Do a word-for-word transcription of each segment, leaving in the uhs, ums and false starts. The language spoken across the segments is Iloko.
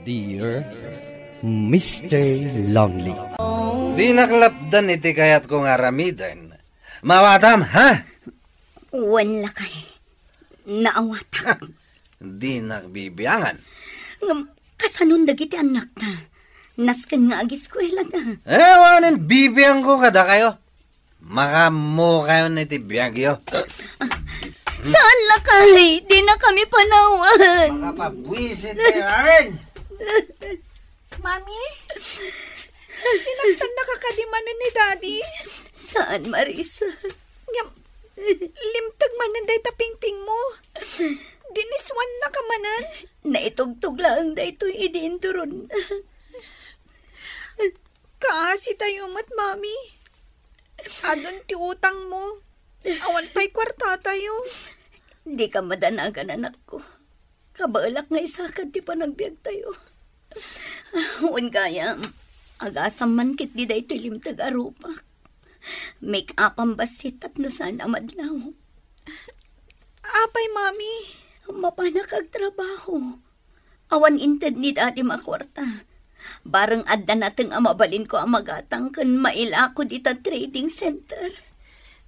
Dear Mister Lonely. Dinak lapdan iti kayatko nga aramiden. Maawatam, ha? Wen lakay, naawatak. Dinak bibiangan. Ngem, kasanon dagiti annakta? Nasken nga agiskuelada. Eh, awanen bibiangko kadakayo. Makaammokayon iti biagyo. Saan lakay? Dinakami panawan. Makapabuisit kayo, amin! Mami? Sinaktan na ka kadi manen ni Daddy? Saan, Marisa? Ngem, limteg manen dayta pingpingmo. Diniswan na ka manen. Naitugtog laeng daytoy idi induron. Kaasi tayo met, Mami. Adun ti utangmo. Awan pay kuarta tayo. Di ka madanagan, anakko. Kabaelak nga isakad ti panagbiagtayo. Wen gayam, agasam man ketdi daytoy limteg a rupak. Make-upam bassit tapno saan a madlaw. Apay, Mami? Mapanak agtrabaho. Awan inted ni Daddy a kuarta. Bareng adda nateng a mabalinko a magatang ken mailako dita trading center.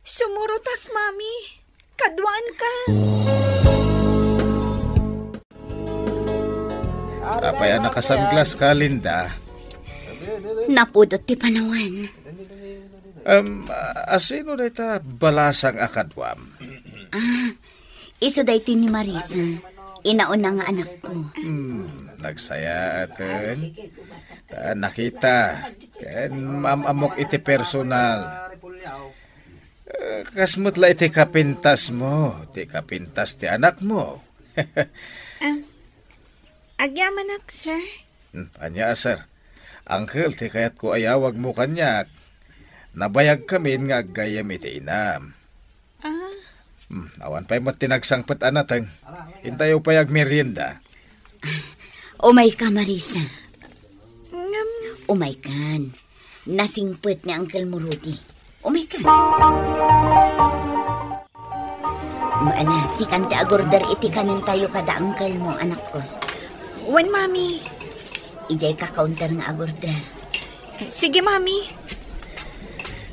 Sumurotak, Mami. Kaduaanka. Apay a nakasanglas ka, Linda? Napudot ti panawan. Em, a-, asino dayta balasang a kaduam? Ah, isu daytoy ni Marisa, inauna nga anakko. Hmm, nagsayaaten. Ta nakita, ken maam-ammok iti personal. Eh, kas met la iti kapintasmo, ti kapintas ti anakmo. Em, agyamanak, sir. Hmm, ania, sir? Uncle ti kayatko a yawagmo kaniak. Nabayagkamin nga aggayyem iti inam. Ah. Hmm, awan pay met ti nagsangpet a nateng. Intayo pay agmerienda. Umayka, Marisa. Ngem. Umaykan. Nasingpet ni Uncle mo, Rudy. Umaykan. Maala, sikan ti agorder iti kanentayo kada uncle mo, anakko. Wen, Mami. Idiay ka counter nga agorder. Sige, Mami.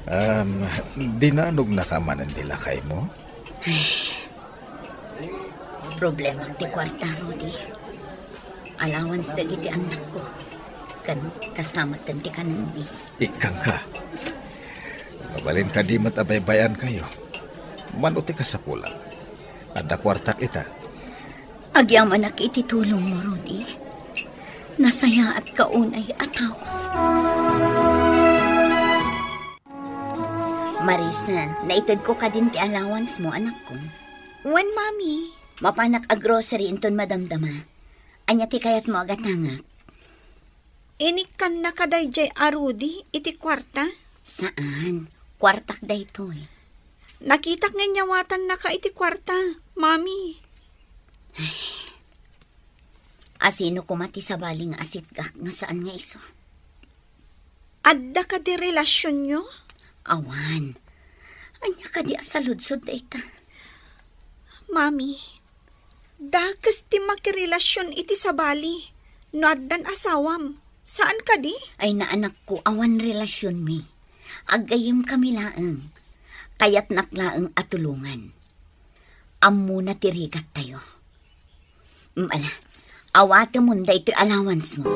Um, dinanogna ka manen ti lakaymo? Ay, problema ti kuarta, Rudy. Allowance dagiti annakko. Ken kasta met ti kanenmi. Ikkangka. Mabalin kadi met a baybay-ankayo. Mano ti kasapulan? Adda kuartak ita. Agyamanak iti tulongmo, Rudy. Nasayaatka unay a tao. Marisa, naitedko kadin ti allowance mo, anakko. Wen, Mami. Mapanak a grocery inton madamdama. Ania ti kayatmo a gatangak? Inikkannaka daydiay a Rudy iti kuarta? Saan. Kuartak daytoy. Nakitak nga inyawatannaka iti kuarta, Mami. Asino koma ti sabali nga asitgak no saan nga isu? Adda kadi relasionyo? Awan. Ania kadi a saludsod dayta? Mami, dakes ti makirelasion iti sabali no addan asawam. Saan kadi? Ay, anakko, awan relasionmi. Aggayyemkami laeng. Kayatnak laeng a tulongan. Ammona ti rigattayo. Mm, ala, awatemon daytoy allowance mo.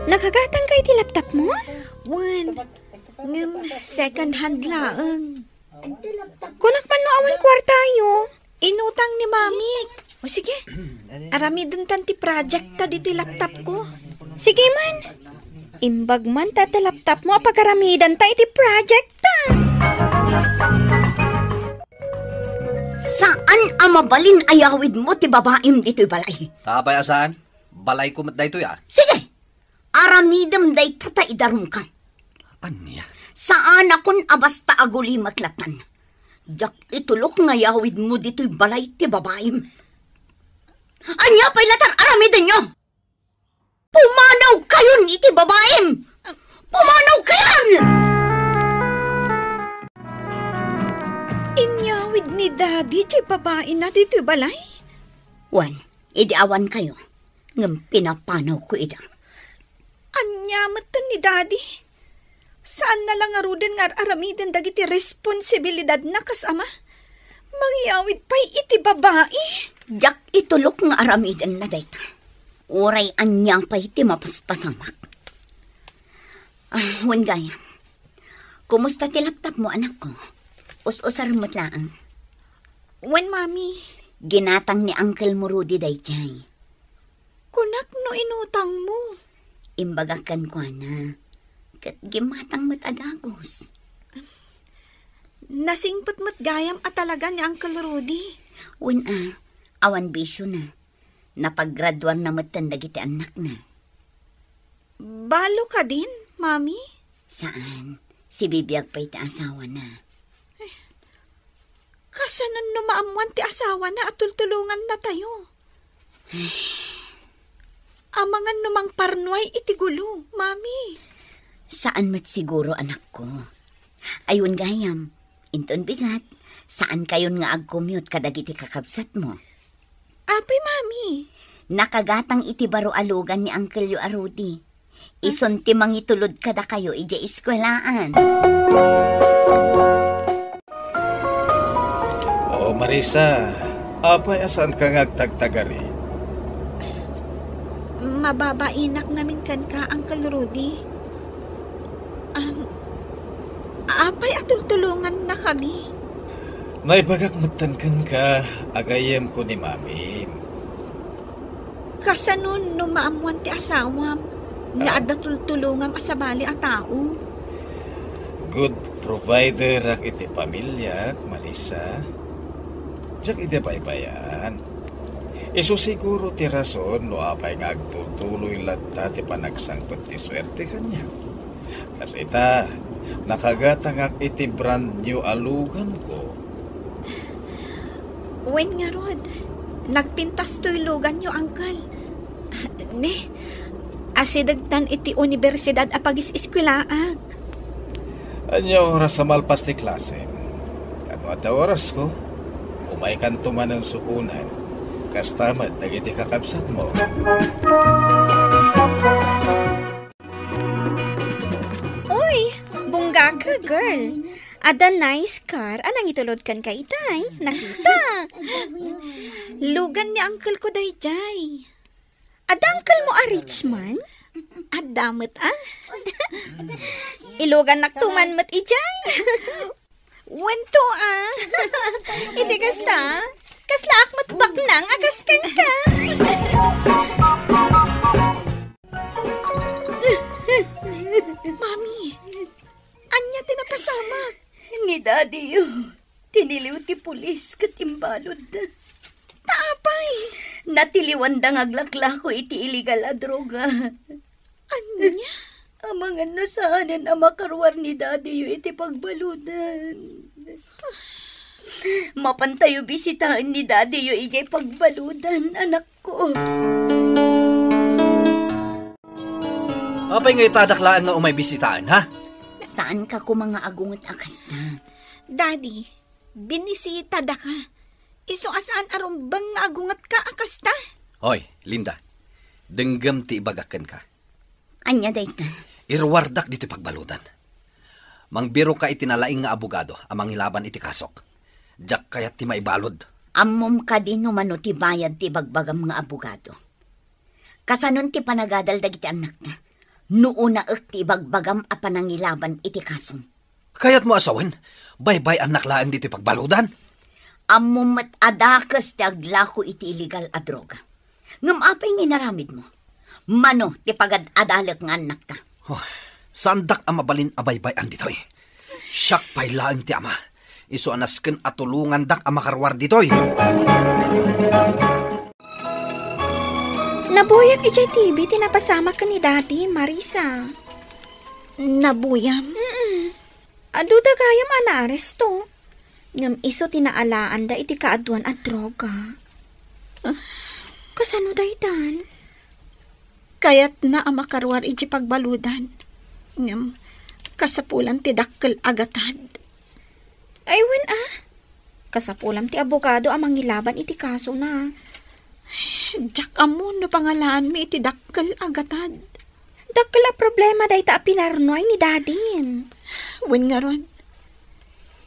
Nakagatangka iti laptop mo? Wen, ngem second hand laeng. Kunak man no awan kuartayo. Inutang ni Mami. O sige, aramidentan ti project ta ditoy laptop ko. Sige man. Imbag man ta ti laptop mo a pagaramidanta iti project ta. Saan a mabalin a yawid mo ti babaim ditoy balay. Apay a saan? Balayko met daytoy a. Sige! Aramidem dayta ta idarumka. Ania? Saanakon a basta agulimek latan. Diak itulok nga yawid mo ditoy balay ti babaim. Ania pay latar aramidenyo? Pumanaw kayon iti babaim! Pumanaw kayon! Inyawid ni Daddy ti babaina ditoy balay? Wen, idi awan kayo, ngem pinapanawko ida. Ania metten ni Daddy? Saanna la ngaruden nga ar-aramiden dagiti responsibilidadna kas ama? Mangyawid pay iti babai? Diak itulok nga aramidenna dayta. Uray ania pay ti mapaspasamak. Ah, wen gayam. Kumusta ti laptopmo, anakko? Us-usarem met laeng. Wen, Mami. Ginatang ni Uncle mo Rudy daydiay. Kunak no inutangmo. Imbagak kenkuana. Ket gimmatang met a dagus. Nasingpet met gayam a talaga ni Uncle Rudy. Wen a, awan bisiona. Napaggraduarna metten dagiti annakna. Balo kadin, Mami? Saan. Sibibiag pay ti asawana. Kasanon no maammuan ti asawana a tultulongannatayo? Amangan no mangparnuay iti gulo, Mami. Saan met siguro, anakko. Ay wen gayam, inton bigat, saan kayon nga agcommute kadagiti kakabsatmo. Apay, Mami? Nakagatang iti baro a lugan ni Uncle yo a Rudy. Ison ti mangitulod kadakayo idiay eskuelaan. O, Marisa, apay a saanka nga agtagtagarit? Mababainak ngamin kenka, Uncle Rudy. Am, apay a tultulongannakami? Naibagak metten kenka a gayyemko ni Mamim. Kasanon no maammuan ti asawam nga Ah. adda tultulongam a sabali a tao? Good providerak iti pamiliak, Marisa. Diak idi baybay-an. Isu siguro ti rason no apay nga agtutuloy latta ti panagsangpet ti suerte kaniak. Kas ita, nakagatangak iti brand new a luganko. Wen ngarud, nagpintas toy luganyo, Uncle. Ne, asidegtan iti universidad a pagis-eskuelaak. Ania oras a malpas ti klase? Kano adda orasko? Umaykanto manen sukonen. Kasta met dagiti kakabsatmo. Uy, bunggaka, girl. Adda nice car a nangitulod kenka itay. Nakita. Lugan ni uncle ko daydiay. Adda uncle mo a rich man? Adda met, a. Ilugannakto man met idiay. Wen to, a. Iti kasta, kaslaak met baknang a kas kenka. Mami, ania ti napasamak? Ni Daddy-yo, tiniliw ti pulis ket imbaludda. Ta apay? Natiliwanda nga aglaklako iti illegal a droga. Ania? Amangan no saanen a makaruar ni Daddy-yo iti pagbaludan. Mapantayo bisitaen ni Daddy-yo idiay pagbaludan, anakko. Apay nga itadak laeng nga umay bisitaen, ha? Saanka koma nga agunget a kasta? Daddy, binisitadaka. Isu a saan a rumbeng nga agungetka a kasta? Hoy, Linda, denggem ti ibagak kenka. Ania dayta? Iruardak ditoy pagbaludan. Mangbiroka iti nalaing nga abogado a mangilaban iti kasok. Diak kayat ti maibalud. Ammom kadi no mano ti bayad ti ibagbagam nga abogado? Kasanon ti panagadal dagiti annakta no unaek ti ibagbagam a panangilaban iti kasom? Kayatmo a sawen, baybay-annak laeng ditoy pagbaludan? Ammom met a dakes ti aglako iti illegal a droga. Ngem apay nga inaramidmo? Mano ti pagad-adalek nga annakta? Oh, saandak a mabalin a baybay-an ditoy. Siak pay laeng ti ama. Isu a nasken a tulongandak a makaruar ditoy. Nabuyak idiay T V ti napasamak ken ni Daddy, Marisa. Nabuyam? Mm-mm. Adu dagayam a naaresto. Ngem isu ti naalaanda iti kaaduan a droga. Ah, kasano daytan? Kayatna a makaruar iti pagbaludan. Ngem, kasapulan ti dakkel a gatad. Ay, wen a. Kasapulam ti abogado a mangilaban iti kasona. Diak ammo no pangalaanmi iti dakkel a gatad. Dakkel a problema dayta a pinarnuay ni Dadim. Wen ngarud,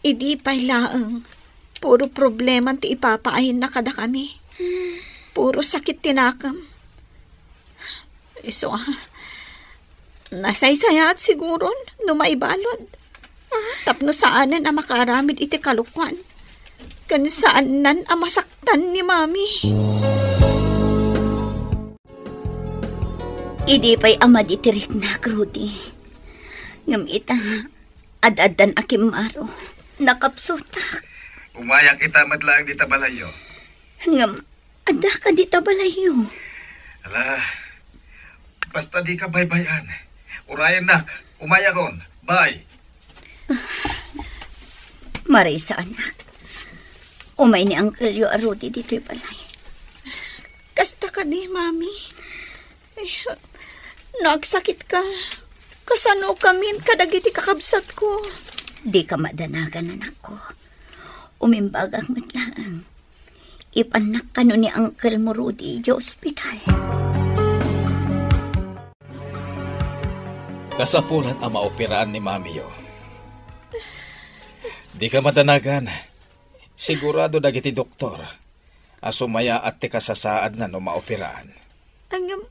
idi pay laeng, puro problema ti ipapaayna kadakami. Puro sakit ti nakem. Isu a, nasaysayaat siguron no maibalud. Tapno saanen a makaaramid iti kalokuan, ken saannan a masaktan ni Mami. Idi pay a madi ti riknak, Rudy. Ngem ita, ad-addan a kimmaro, nakapsutak. Umayak ita met laeng dita balayyo. Ngem adda kadi ta balayyo? Ala, basta dika baybay-an. Urayennak, umayakon. Bye. Marisa, anak. Umay ni Uncle yo a Rudy ditoy balay. Kasta kadi, Mami? Eh, no agsakit ka, kasano kamin kadagiti kakabsatko? Dika madanagan, anakko. Umimbagak met laeng. Ipannak kano ni Uncle mo Rudy idiay ospital. Kasapulan a maoperaan ni Mamiyo. Dika madanagan. Sigurado dagiti doktor a sumayaat ti kasasaadna no maoperaan. Ngem,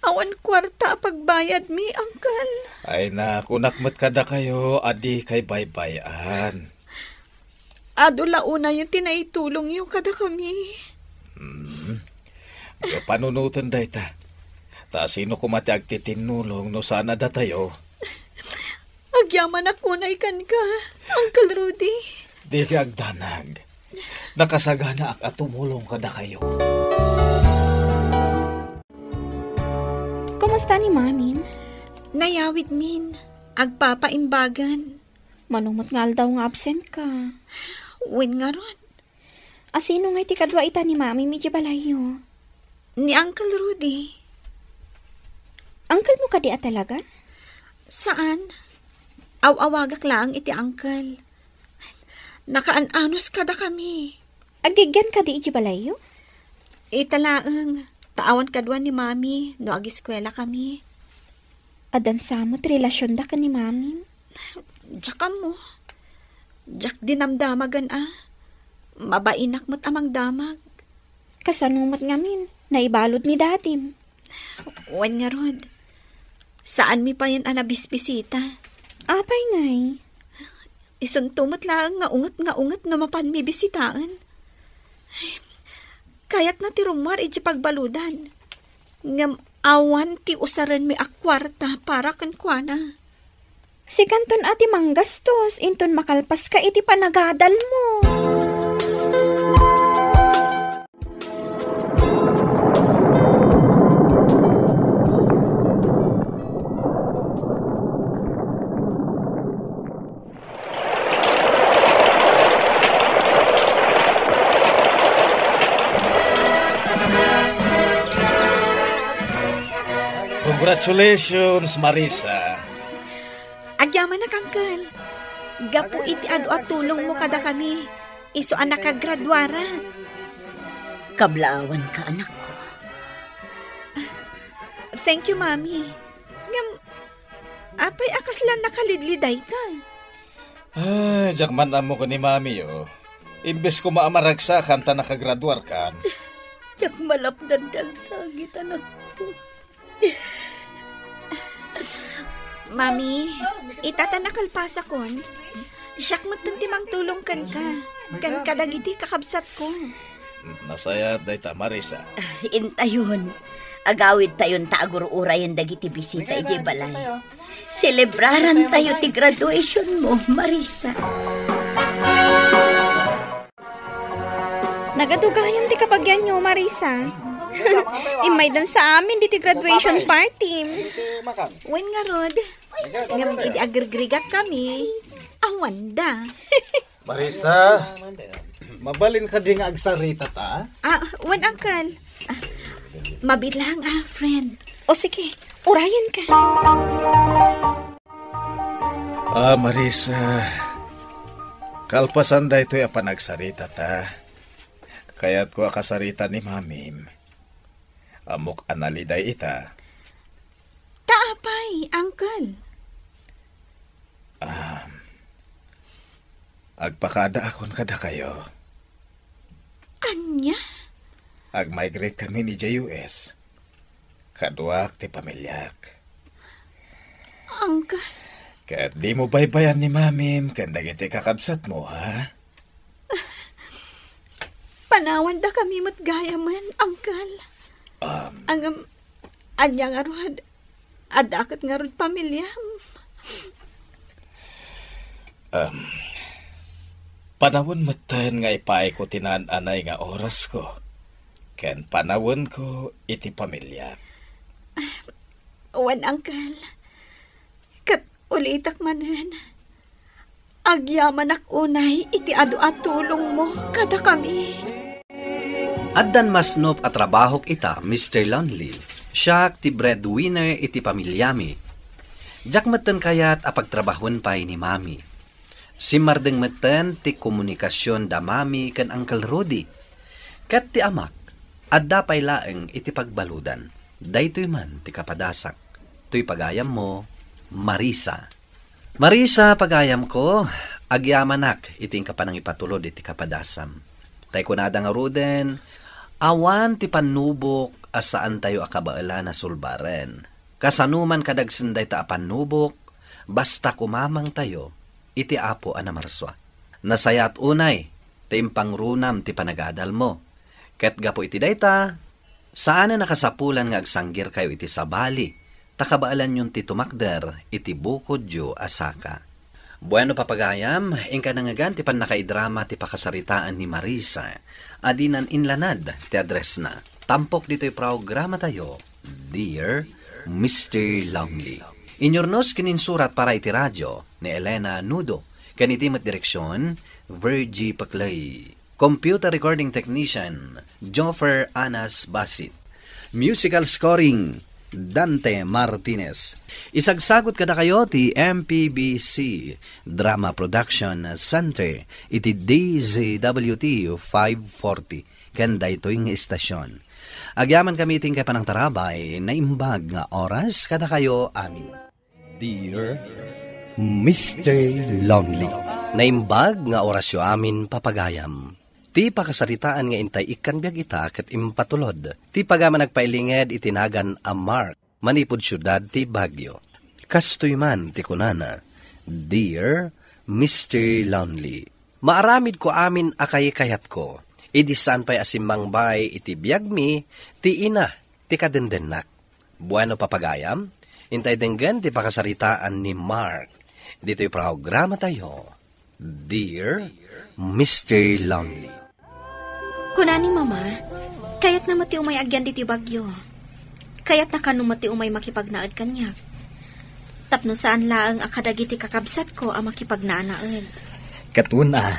awan kuarta a pagbayadmi, Uncle. Ay na, kunak met kadakayo a dikay baybay-an. Adu la unayen ti naitulongyo kadakami. Hmm. Panunoten dayta. Ta sino koma ti agtitinnulong no saan a datayo? Agyamanak unay kenka, Uncle Rudy. Dika agdanag. Nakasaganaak a tumulong kadakayo. Kumusta ni Mamim? Nayawidmin. Agpapaimbagan. Mano met nga aldaw nga absent ka? Wen ngarud. A sino ngay ti kadua ita ni Mamim idiay balayyo? Ni Uncle Rudy. Uncle mo kadi a talaga? Saan. Aw-awagak laeng iti uncle. Nakaan-anos kadakami. Aggigyan kadi idiay balayyo? Ita laeng, ta awan kadua ni Mami no agiskuela kami. Addan sa met relasionda ken ni Mamim? Diak ammo. Diak dinamdamagan a. Mabainak met a mangdamag. Kasano met ngamin? Naibalud ni Dadim? Wen ngarud. Saanmi payen a nabisbisita. Apay ngay? Isunto met laeng nga unget nga unget no mapanmi bisitaen. Kayatna ti rummuar idiay pagbaludan. Ngem awan ti usarenmi a kuarta para kenkuana. Sikanton a ti manggastos inton makalpaska iti panagadalmo. Congratulations, Marisa. Agyamanak, Uncle. Gapu iti adu a tulongmo kadakami, isu a nakagraduarak. Kablaawanka, anakko. Thank you, Mami. Ngem, apay a kasla nakalidlidayka? Ay, diak man ammo ken ni Mami, oh. Imbes koma a maragsakan ta nakagraduarkan. Diak malapdan ti agsakit, anakko. Mami, ita ta nakalpasakon. Siak metten ti mangtulong kenka, ken kadagiti kakabsatko. Nasayaat dayta, Marisa. Intayon. Agawidtayon ta agur-urayen dagiti bisita idiay balay. Selebrarantayo ti graduationmo, Marisa. Nagadu gayam ti kabagianyo, Marisa. Immaydan sa amin diti graduation party. Wen ngarud, ngem idi agrigrigat kami, awanda. Marisa, mabalin kadi nga agsarita ta? Ah, wen, Uncle. Ah, mabiit lang, ah, friend. O sige, urayen ka. Ah, Marisa, kalpasan daytoy a panagsarita ta, kayatko a kasarita ni Mamim. Ammok a naliday ita. Ta apay, Uncle? Ah, agpakadaakon kadakayo. Ania? Agmigrate kami ni J U S. Kaduak ti pamiliak. Uncle. Ket dimo baybayan ni Mamim ken dagiti kakabsatmo, ha? Panawan dakami met gayamen, Uncle. Um, Ngem, ania ngarud? Adda ket ngarud pamiliam? Um, panawen metten nga ipaayko ti naan-anay nga orasko, ken panawenko iti pamiliak. Wen, Uncle. Ket ulitek manen, agyamanak unay iti adu a tulongmo kadakami. Addan masnop a trabahok ita, Mister Lonely. Siak ti breadwinner iti pamiliami. Diak metten kayat a pagtrabahoen pay ni Mami. Simmardeng metten ti komunikasion da Mami ken Uncle Rudy. Ket ti amak, adda pay laeng iti pagbaludan. Daytoy man ti kapadasak. Toy pagayammo, Marisa. Marisa, pagayamko, agyamanak iti inka panangipatulod iti kapadasam. Tay kunada ngaruden, awan ti pannubok a saantayo a kabaelan a sulbaren. Kasano man kadagsenda dayta a pannubok, basta kumamangtayo iti Apo a namarsua. Nasayaat unay ti impangrunam ti panagadalmo. Ket gapu iti dayta, saanen a kasapulan nga agsanggirkayo iti sabali, ta kabaelanyon ti tumakder iti bukodyo a saka. Bueno, papagayam, inka nangngegan ti pannakaidrama ti pakasaritaan ni Marisa, a dinan inlanad ti addressna. Tampok ditoy programatayo, Dear Mister Lonely. Inyurnos ken insurat para iti radio ni Elena Nudo, ken iti met direksion, Virgie Paclay. Computer recording technician, Joffer Anas Basit. Musical scoring, Dante Martinez. Isagsagot kadakayo ti M P B C Drama Production Center iti D Z W T five forty, ken daytoy nga istasyon. Agyamankami iti inkay panangtarabay, naimbag nga oras kadakayo amin. Dear Mister Lonely. Naimbag nga orasyo amin, papagayam. Ti pakasaritaan nga intay ikkan biag ita ket impatulod ti pagayam a nagpailinged iti nagan a Mark manipud siudad ti Baguio. Kastoy man ti kunana, Dear Mister Lonely, maaramidko amin a kaykayatko, idi saan pay a simmangbay iti biagmi ti ina ti kadendennak. Bueno, papagayam, intay denggen ti pakasaritaan ni Mark ditoy programatayo, Dear Mister Lonely. Kuna ni Mama, kayatna met ti umay agyan ditoy Baguio. Kayatna kano met ti umay makipagnaed kaniak. Tapno saan laeng a kadagiti kakabsatko a makipagnanaed. Ket wen a.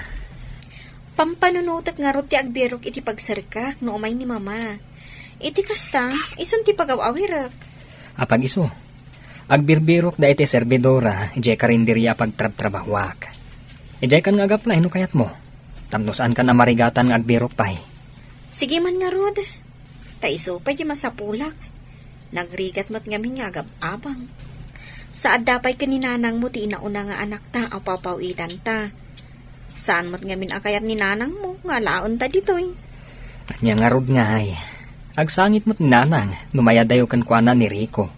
Pampanunotek ngarud ti agbirok iti pagserkak no umay ni Mama. Iti kasta, isun ti pagaw-awirek. Apag isu, agbirbirok da iti servidora, idiay karinderia a pagtrabtrabahuak. Idiay kan nga agaplay no kayatmo. Tapno saan kan a marigatan nga agbirok pay. Sige man ngarud. Ta isu pay ti masapulak. Nagrigat met ngamin nga agab-abang. Sa adda pay ken ni nanangmo ti inauna nga anakta a papaw-idanta. Saan met ngamin a kayat ni nanangmo nga alaenta ditoy. Ania ngarud ngay? Agsangit met ni nanang no mayadayo kenkuana ni Rico.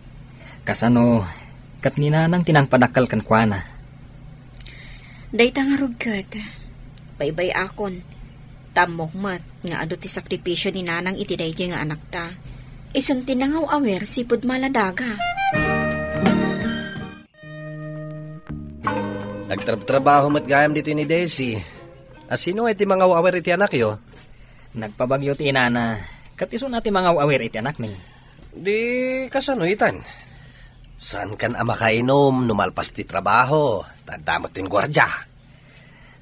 Kasano, ket ni nanang ti nangpadakkel kenkuana. Dayta ngarud ket, baybay-akon. Ta ammok met nga adu ti sakripisio ni nanang iti daydiay nga anakta. Isun ti nangaw-awir sipud Maladaga. Nagtrabtrabaho met gayam ditoy ni Desi. A, sino ngay ti mangaw-awir iti anakyo? Nagpabagyo ti inana, ket isuna ti mangaw-awir iti anakmi. Di kasano itan? Saan kan a makainom no malpas ti trabaho, ta adda met ti guardia.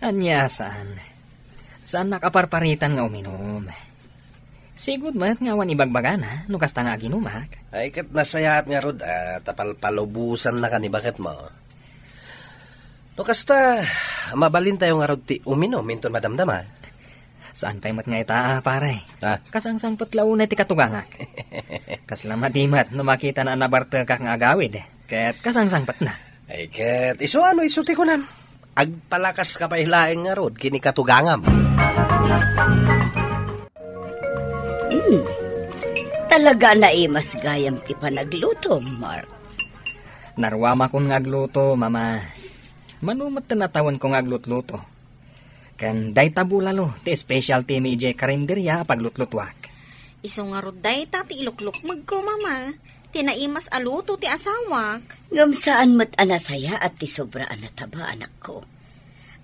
Ania, saan? Saannak a parparitan nga uminom. Sigud met nga awan ibagbagana no kasta nga aginumak. Ay, ket nasayaat ngarud a ta palpalubosannak ni baketmo. No kasta, mabalintayo ngarud ti uminom inton madamdama. Saan pay met nga ita, a, pare? Ah. Kasangsangpet la unay ti katugangak. Kasla madi met no makitana a nabartekak nga agawid, ket kasangsangpetna. Ay, ket isu ano isu ti kunam? Agpalakas ka pay laeng ngarud ken ni katugangam. Hmm. Talaga a naimas gayam ti panagluto, Mark. Naruamakon nga agluto, Mama. Mano met ti natawenko nga aglutluto. Ken dayta bulalo ti specialty mi idiay karinderia a paglutlutuak. Isu ngarud dayta ti iluklukmegko, Mama. Ti naimas a luto ti asawak. Ngem saan met a nasayaat ti sobra a nataba, anakko.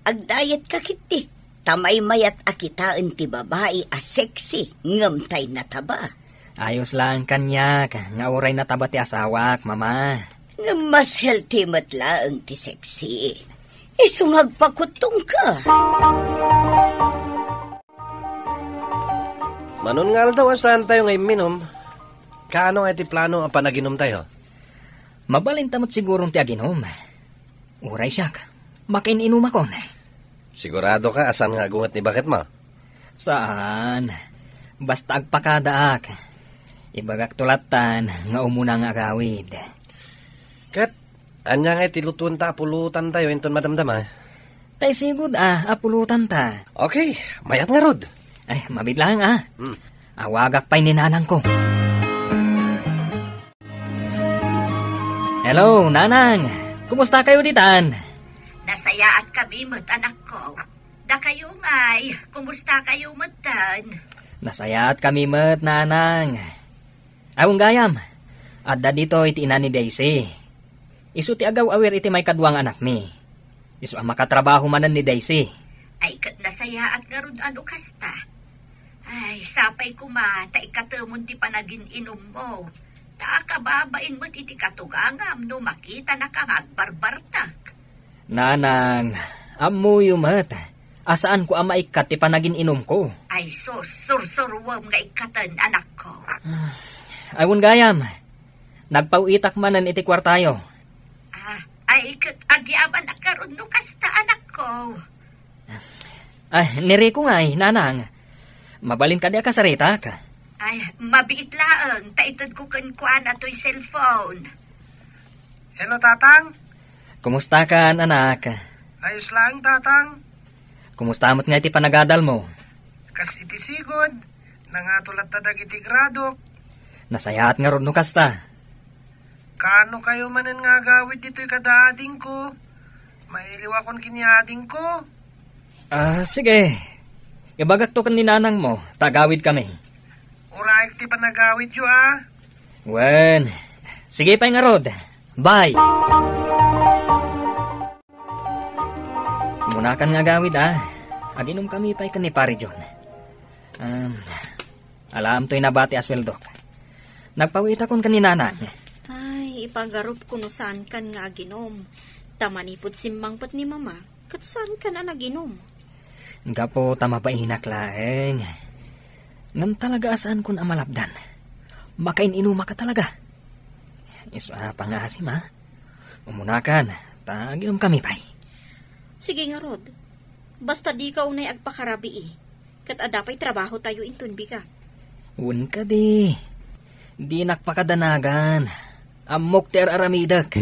Agdiet ka ketdi, ta maymayat a kitaen ti babai a sexy ngem tay nataba. Ayos laeng kaniak nga uray nataba ti asawak, Mama. Ngem mas healthy met laeng ti sexy. Isu nga agpakuttongka. Manon nga aldaw a saantayo nga imminom, kaano nga iti plano a panaginumtayo? Mabalinta met siguron ti aginum. Uray siak, makain-inumakon. Sigurado ka a saan nga agunget ni baketmo? Saan. Basta agpakadaak. Ibagakto lattan nga umuna nga agawid. Ket, ania nga iti lutuenta a pulutantayo inton madamdama? Tay sigud a, a pulutanta. Okay, mayat ngarud. Ay, mabiit laeng a. Hmm. Awagak pay ni nanangko. Hello, Nanang. Kumusta kayo ditan? Nasayaat kami met, anakko. Dakayo ngay, kumusta kayo metten? Nasayaat kami met, Nanang. Awan gayam, adda ditoy ti ina ni Daisy. Isu ti agaw-awir iti maikadua nga anakmi. Isu a makatrabaho manen ni Daisy. Ay, ket nasayaat ngarud a no kasta. Ay, sapay koma ta ikatemon ti panagin-inummo. Ta akababain met iti katugangam no makitanaka nga agbarbartak. Nanang, ammoyo met a saanko a maikkat ti panagin-inumko. Ay sus, sursuruem nga ikkaten, anakko. Awan gayam, nagpaw-itak manen iti kuartayo. Ah, ay ket agyamanak ngarud no kasta, anakko. Ay, ni Rico ngay, Nanang. Mabalin kadi a kasaritak? Ay, mabiit laeng, ta itedko kenkuana toy cellphone. Hello, Tatang. Kumusta kan, anak? Ayos laeng, Tatang. Kumusta met nga iti panagadalmo? Kas iti sigud, nangato latta dagiti gradok. Nasayaat ngarud no kasta. Kaano kayo manen nga agawid ditoy kada adingko? Mailiwakon ken ni adingko. Ah, sige. Ibagakto ken ni nanangmo, ta agawid kami. Uraek ti panagawidyo, a. Wen. Sige pay ngarud. Bye. Munakan nga agawid, a. Aginum kami pay ken ni Pare John. Um, alaam toy nabati a sueldok. Nagpawitakon ken ni nanang. Ay, ipagarupko no saankan nga aginum. Ta manipud simmangpet ni mama, ket saankan a naginum. Gapu ta mabainak laeng. Ngem talaga a saankon a malapdan. Makain-inumaka talaga. Isu a pangaasim, a. Umunakan, ta aginum kami pay. Sige ngarud. Basta dika unay agpakarabii. Ket adda pay trabahotayo inton bigat. Wen kadi. Dinak pakadanagan. Ammok ti ar-aramidek.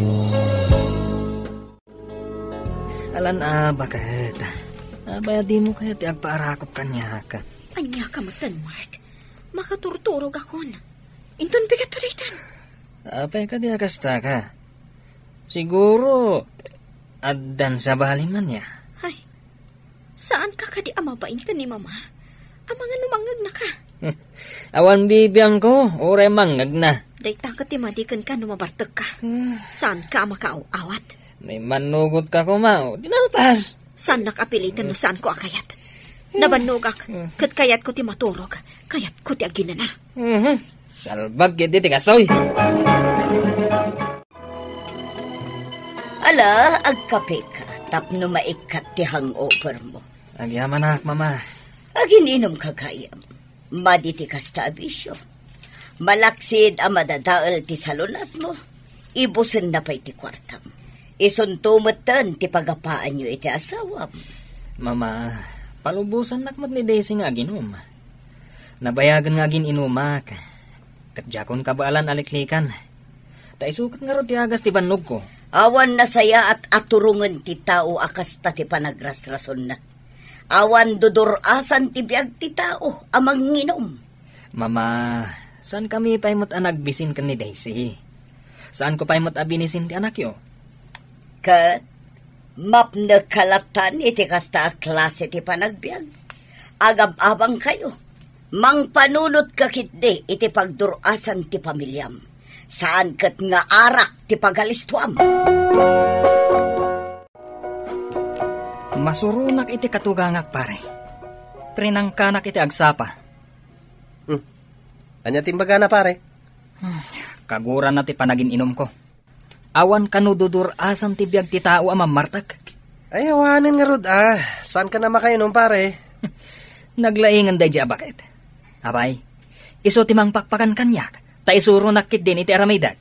Alan a, baket. Apay a dimo kayat ti agpaarakop kaniak? Ania ka metten, Mark? Makaturturogakon. Inton bigatto daytan. Apay kadi a kastaka? Siguro, addan sabali man ya. Ay, saanka kadi a mabain ken ni mama? Amangan no mangngegnaka. Awan bibiangko, uray mangngegnaka. Dayta ket ti madi kenka no mabartekka. Hmm. Saanka a makaaw-awat. Naimannugotka koma, o, dinaltas. Saannak a piliten no saanko a kayat. Nabannogak, ket kayatko ti maturog, kayatko ti aginana. Mhm. Salbag ketdi ti kastoy. Ala, agkapeka tapno maikkat ti hangover mo. Agyamanak, Mama. Agin-inumka gayam. Madi ti kasta a bisio. Malaksid a madadael ti salunatmo, ibusenna pay ti kuartam. Isunto metten ti pagapaanyo iti asawam. Mama, Palubosannak met ni Daisy nga aginum. Nabayagen nga agin-inumak. Ket diakon kabaelan a liklikan. Ta isu ket ngarud ti agas ti bannogko. Awan nasayaat a turongen ti tao a kasta ti panagrasrasonna. Awan dudur-asan ti biag ti tao a manginum. Mama, saankami pay met a nagbisin ken ni Daisy. Saanko pay met a binisin ti anakyo. Ket mapnek ka latan iti kasta a klase ti panagbiag. Agab-abangkayo. Mangpanunot ka ketdi iti pagdur-asan ti pamiliam. Saan ket nga arak ti pagalistuam. Masuronak iti katugangak, pare. Prinangkanak iti agsapa. Hmm. Ania ti imbagana, pare? Hmm. Kaguranna ti panagin-inumko. Awan kano dudur-asan ti biag ti tao a mammartek. Ay, awanen ngarud, a. Saankan a makainum, pare? Naglaingen daydi a baket. Apay, isu ti mangpakpakan kaniak, ta isuronak ketdin iti aramidek.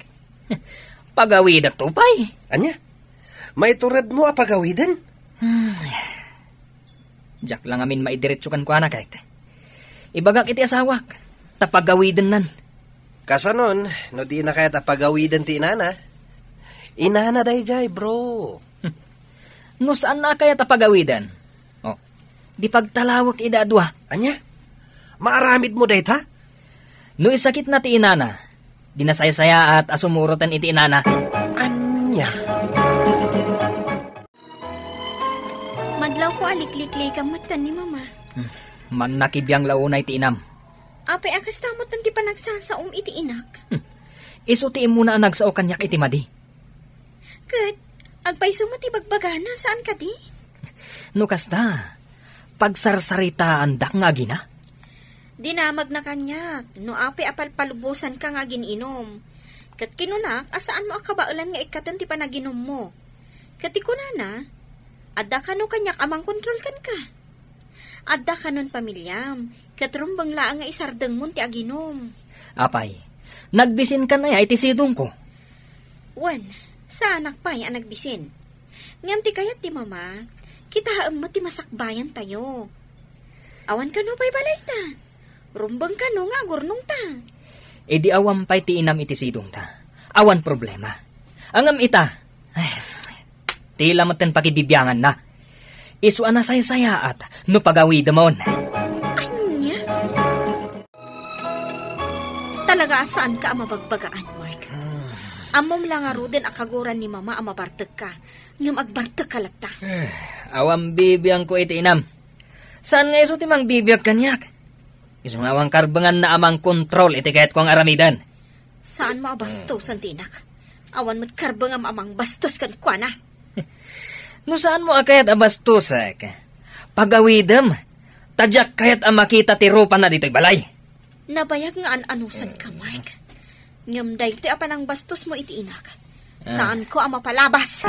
Pagawidekto pay. Ania? Maituredmo a pagawiden? Hmm. Diak la ngamin maidiretso kenkuana ket. Ibagak iti asawak, ta pagawidennan. Kasanon, no dina kayat a pagawiden ti inana? Inana daydiay, bro. No saanna a kayat a pagawiden, o, di pagtalawek ida a dua. Ania? Maaramidmo dayta? No isakitna ti inana, di nasaysayaat a sumuroten iti inana. Ania? Madlawko a likliklikam met ken ni Mama. Hmm. Mannakibiang la unay ti inam. Apay a kasta met ti panagsasaom iti inak? Hmm. Isu ti immuna a nagsao kaniak iti madi. Ket, agpayso met ti bagbagana, saan kadi? No kasta, pagsarsaritaandak nga agina? Dinamagna kaniak, no apay a palpalubosanka nga agin-inum. Ket kinunak a saanmo a kabaelan nga ikkaten ti panaginummo. Ket ti kunana, adda kano kaniak a mangkontrol kenka. Adda kanon pamiliam, ket rumbeng laeng nga isardengmon ti aginum. Apay, nagbisinkan aya iti sidongko? Wen, saanak pay a nagbisin. Ngem ti kayat ti Mama, kitaem met ti masakbayantayo. Awan kano pay balayta. Rumbeng kano nga agurnongta. Idi awan pay ti inam iti sidongta, awan problema. Ngem ita, ay, tila metten pakibibianganna. Isu a nasaysayaat no pagawidemon. Ania? Talaga a saanka a mabagbagaan, Mark. Ammom la ngaruden a kaguran ni Mama a mabartekka, ngem agbartekka latta. Eh, awan bibiangko iti inam. Saan nga isu ti mangbibiag kaniak? Isu nga awan karbenganna a mangkontrol iti kayatko nga aramiden. Saanmo a bastosen ti inak. Awan met karbengam a mangbastos kenkuana. No saanmo a kayat a bastosek, pagawidem, ta diak kayat a makita ti rupana ditoy balay. Nabayag nga an-anusanka, Mark. Ngem daytoy a panangbastosmo iti inak, saanko a mapalabas.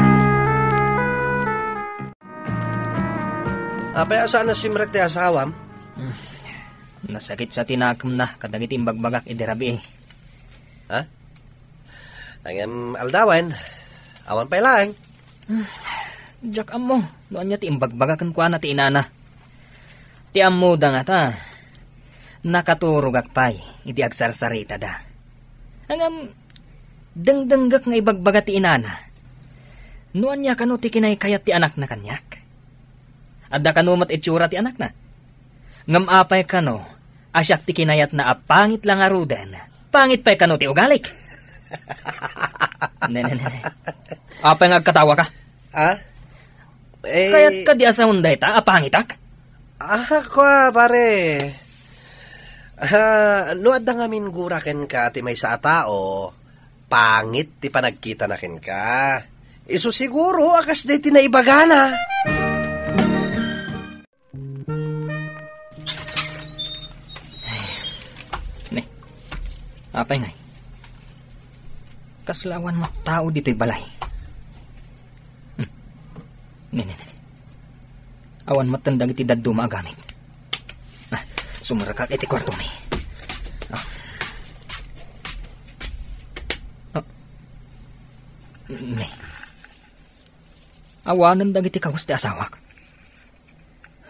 Apay a saan a simrek ti asawam? Hmm. Nasakit sa ti nakemna kadagiti imbagbagak idi rabii. Ha? Ngem aldawen, awan pay laeng. Hmm. Diak ammo no ania ti imbagbagak kenkuana ti inana. Ti ammoda ngata, nakaturogak pay iti agsarsaritada. Ngem, dengdenggek nga ibagbaga ti inana. No ania kano ti kinaykayat ti anakna kaniak? Adda kano met itsura ti anakna? Ngem apay kano a siak ti kinayatna a pangit la ngaruden, pangit pay kano ti ugalik? Ne, ne, ne, ne. Apay nga agkatawaka? Ah? Eh, kayat kadi a saon dayta a pangitak? Ah, kua, pare. Ah, no adda ngamin gura kenka ti maysa a tao, pangit ti panagkitana kenka. Isu siguro a kasdiay ti naibagana. Ay. Ne. Apay ngay? Kasla awan met tao ditoy balay. Hmm. Ne, ne, ne, ne. Awan metten dagiti dadduma a gamit. Ah, sumrekak iti kuartomi. Ah. Ah. Ne. Awanen dagiti kawes ti asawak.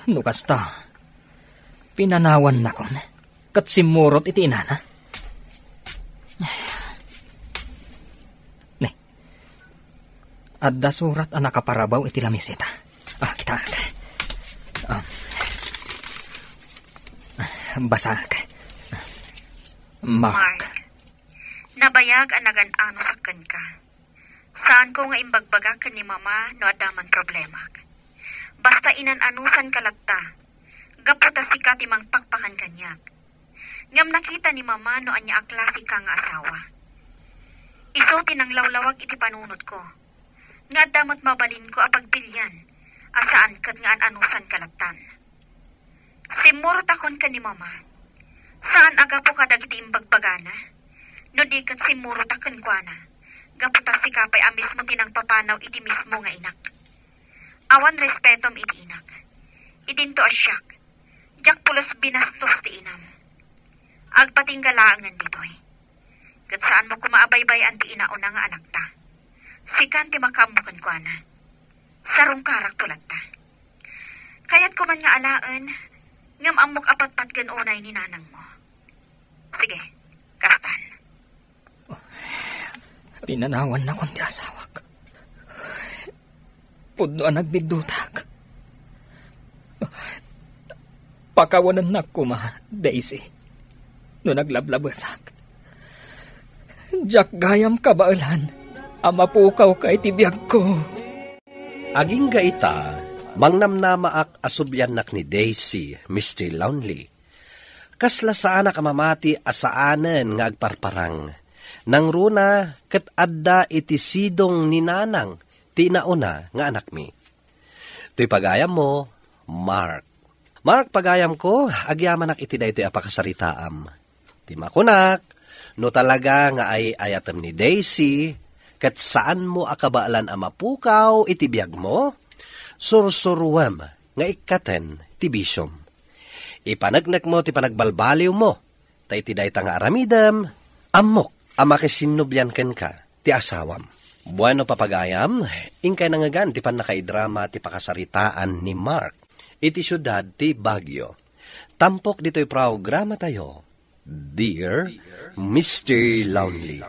No kasta, pinanawannakon ket simmurot iti inana. Ne, adda surat a nakaparabaw iti lamiseta. Ah, kitaak. Ah, basaak. Mark. Mark, nabayag a nagan-anusak kenka. Saanko nga imbagbagak ken ni Mama no adda man problemak. Basta inan-anusanka latta, gapu ta sika ti mangpakpakan kaniak. Ngem nakita ni Mama no ania a klaseka nga asawa. Isu ti nanglawlawag iti panunotko, nga adda met mabalinko a pagpilian a saan ket nga an-anusanka lattan. Simmurotakon ken ni Mama. Saan a gapu kadagiti imbagbagana, no di ket simmurotak kenkuana, gapu ta sika pay a mismo ti nangpapanaw iti mismo nga inak. Awan respetom iti inak. Idinto a siak, diak pulos binastos ti inam. Agpatingga laengen ditoy. Ket saanmo koma a baybay-an ti inauna nga anakta. Sikan ti makaammo kenkuana. Sarungkarakto latta. Kayatko man nga alaen, ngem ammok a patpatgen unay ni nanangmo. Sige, kastan. Pinanawannakon ti asawak. Pudno a nagbiddutak. Pakawanennak koma, Daisy, no naglablabesak. Diak gayam kabaelan a mapukawka iti biagko. Agingga ita, mangnamnamaak a subliannak ni Daisy, Mister Lonely. Kasla saanak a mamati a saanen nga agparparang. Nangruna ket adda iti sidong ni nanang ti nauna nga anakmi. Toy pagayammo, Mark. Mark, pagayamko, agyamanak iti daytoy a pakasaritaam. Ti makunak, no talaga nga ay-ayatem ni Daisy, ket saanmo a kabaelan a mapukaw iti biagmo, sursuruem nga ikkaten ti bisiom. Ipaneknekmo ti panagbalbaliwmo, ta iti dayta nga aramidem, ammok a makisinnublian kenka ti asawam. Bueno, papagayam, inkay nangngegan ti pannakaidrama ti pakasaritaan ni Mark iti siudad ti Baguio. Tampok ditoy programatayo, Dear Mister Lonely.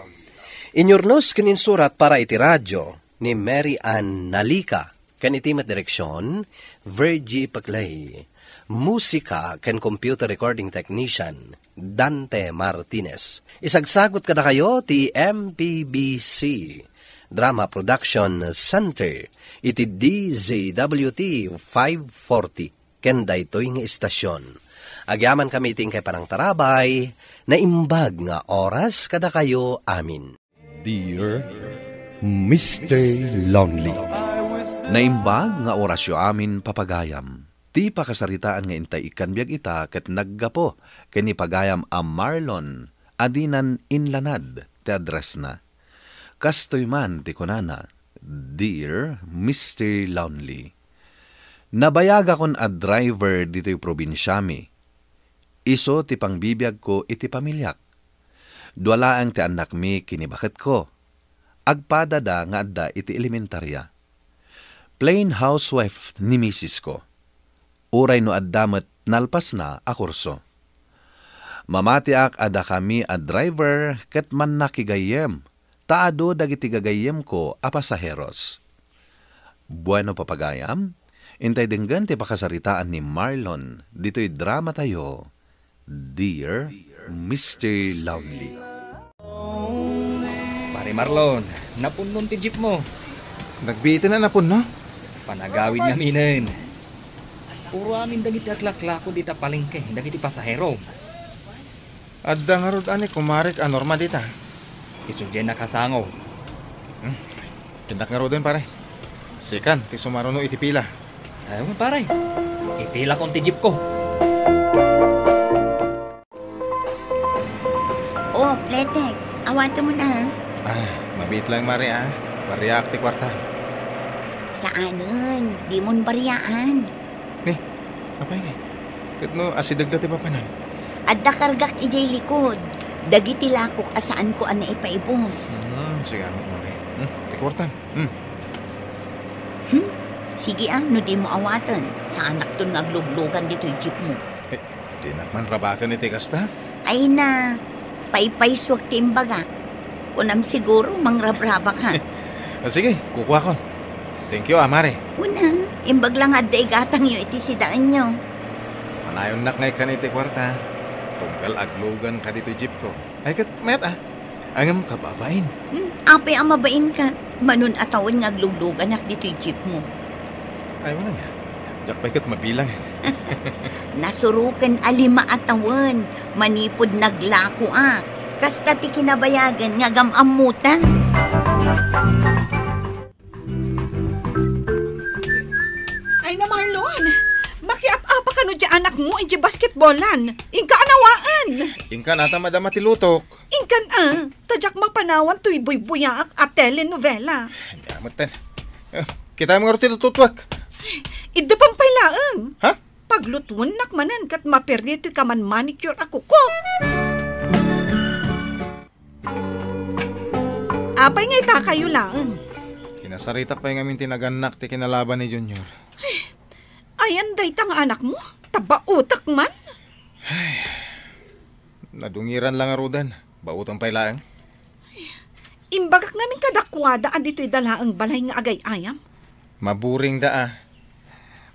Inyurnos ken insurat para iti radio ni Mary Ann Nalica. Ken iti met direksion, Virgie Paclay. Musika ken computer recording technician, Dante Martinez. Isagsagot kadakayo ti M P B C Drama Production Center iti D Z W T five forty ken daytoy nga istasion. Agyamankami iti inkay panangtarabay, naimbag nga oras kadakayo amin. Dear Mister Lonely. Naimbag nga orasyo amin, papagayam. Ti pakasaritaan nga intay ikkan biag ita ket naggapu ken ni pagayam a Marlon a dinan inlanad ti addressna. Kastoy man ti kunana, Dear Mister Lonely. Nabayagakon a driver ditoy probinsiami. Isu ti pangbibiagko iti pamiliak. Dua laeng ti annakmi ken ni baketko. Agpadada nga adda iti elementaria. Plain housewife ni misisko. Uray no adda met nalpasna a kurso. Mamatiak a dakami a driver ket mannakigayyem ta adu dagiti gagayyemko a pasaheros. Bueno, papagayam, intay denggen ti pakasaritaan ni Marlon ditoy dramatayo, Dear Mister Lonely. Pare Marlon, napunnon ti jeepmo. Nagbiiten a napunno? Panagawid ngaminen. Puro amin dagiti aklaklako dita palengke, dagiti pasahero. Adda ngarud a ni kumarek a Norma dita. Isu diay nakasango. Hmm. Dinak ngaruden, pare. Sikan ti sumaruno iti pila. Ay, pare. Ipilakon ti jeepko. Oh, Letek, awatem man, ah. Ah, mabiit lang, Mare, ah. Bariak ti kuarta. Saanen, dimon bariaan. Ni, apay ni? Ket no asideg da ti papanam? Adda kargak idiay likod. Dagiti lakok a saanko a naipaibus. Hmm, sigamet, Mare. Hmm, ti kuartam. Hmm. Hmm? Sige a, no dimo awaten, saanakton nga agluglugan ditoy jeepmo. Eh, dinak man rabaken iti kasta? Ay na, paypaysuak ti imbagak. Kunam siguro, mangrabrabak, ha? Ah, sige, kukuakon. Thank you, a, mare. Una, imbag la nga adda igatangyo iti sidaenyo. Kanayonnak nga ikkan iti kuarta. Tunggal aglugan ka ditoy jeepko. Ay, ket mayat, a. Ngem kababain. Hmm, apay a mabainka? Mano a tawen nga aglugluganak ditoy jeepmo. Ay, wala nga. Diak pay ket mabilangen. Nasuroken a lima a tawen manipud naglakoak. Kasta ti kinabayagan nga agam-ammota. Ay na, Marlon! Makiap-apa kano di anakmo iti basketballan. Inka a nawaen! Inkan ata madama ti lutok. Inkan a, ta diak mapanawan toy buybuyaak a telenovela. Ania metten. Eh, kitaem ngarud ti lututuek. Idda pay laeng. Ha? Paglutuennak manen ket maperdi toy kaman manicure a kuko. Apay nga itakayo laeng? Kinasaritak pay ngamin ti nagannak ti kinalaban ni Junior. Ayan dayta nga anakmo? Tabaotak man? Nadungiran la ngaruden. Baoten pay laeng. Imbagak ngamin kadakuada a ditoy da laeng balay nga agay-ayam. Maburing da a.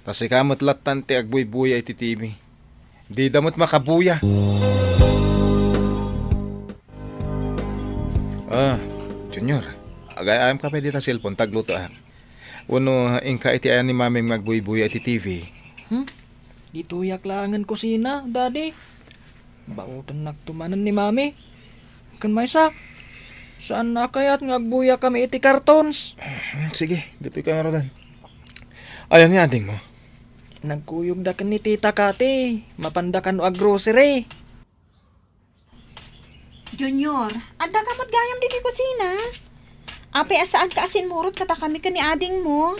Ta sika met lattan ti agbuybuya iti T V. Dida met makabuya. Ah, Junior, agay-ayam ka pay dita cellphone, taglutoak. Wenno inka iti ayan ni Mamim nga agbuybuya iti T V? Hmm? Ditoyak laengen kusina, Daddy. Baotennakto manen ni Mami. Ken maysa, saanna kayat nga agbuyakami iti cartons? Hmm, sige, ditoy ka ngaruden. Ayan ni adingmo? Nagkuyogda ken ni Tita Kati. Mapanda kano aggrocery. Junior, adda ka met gayam ditoy kusina? Apay a saanka a simmurot kadakami ken ni adingmo?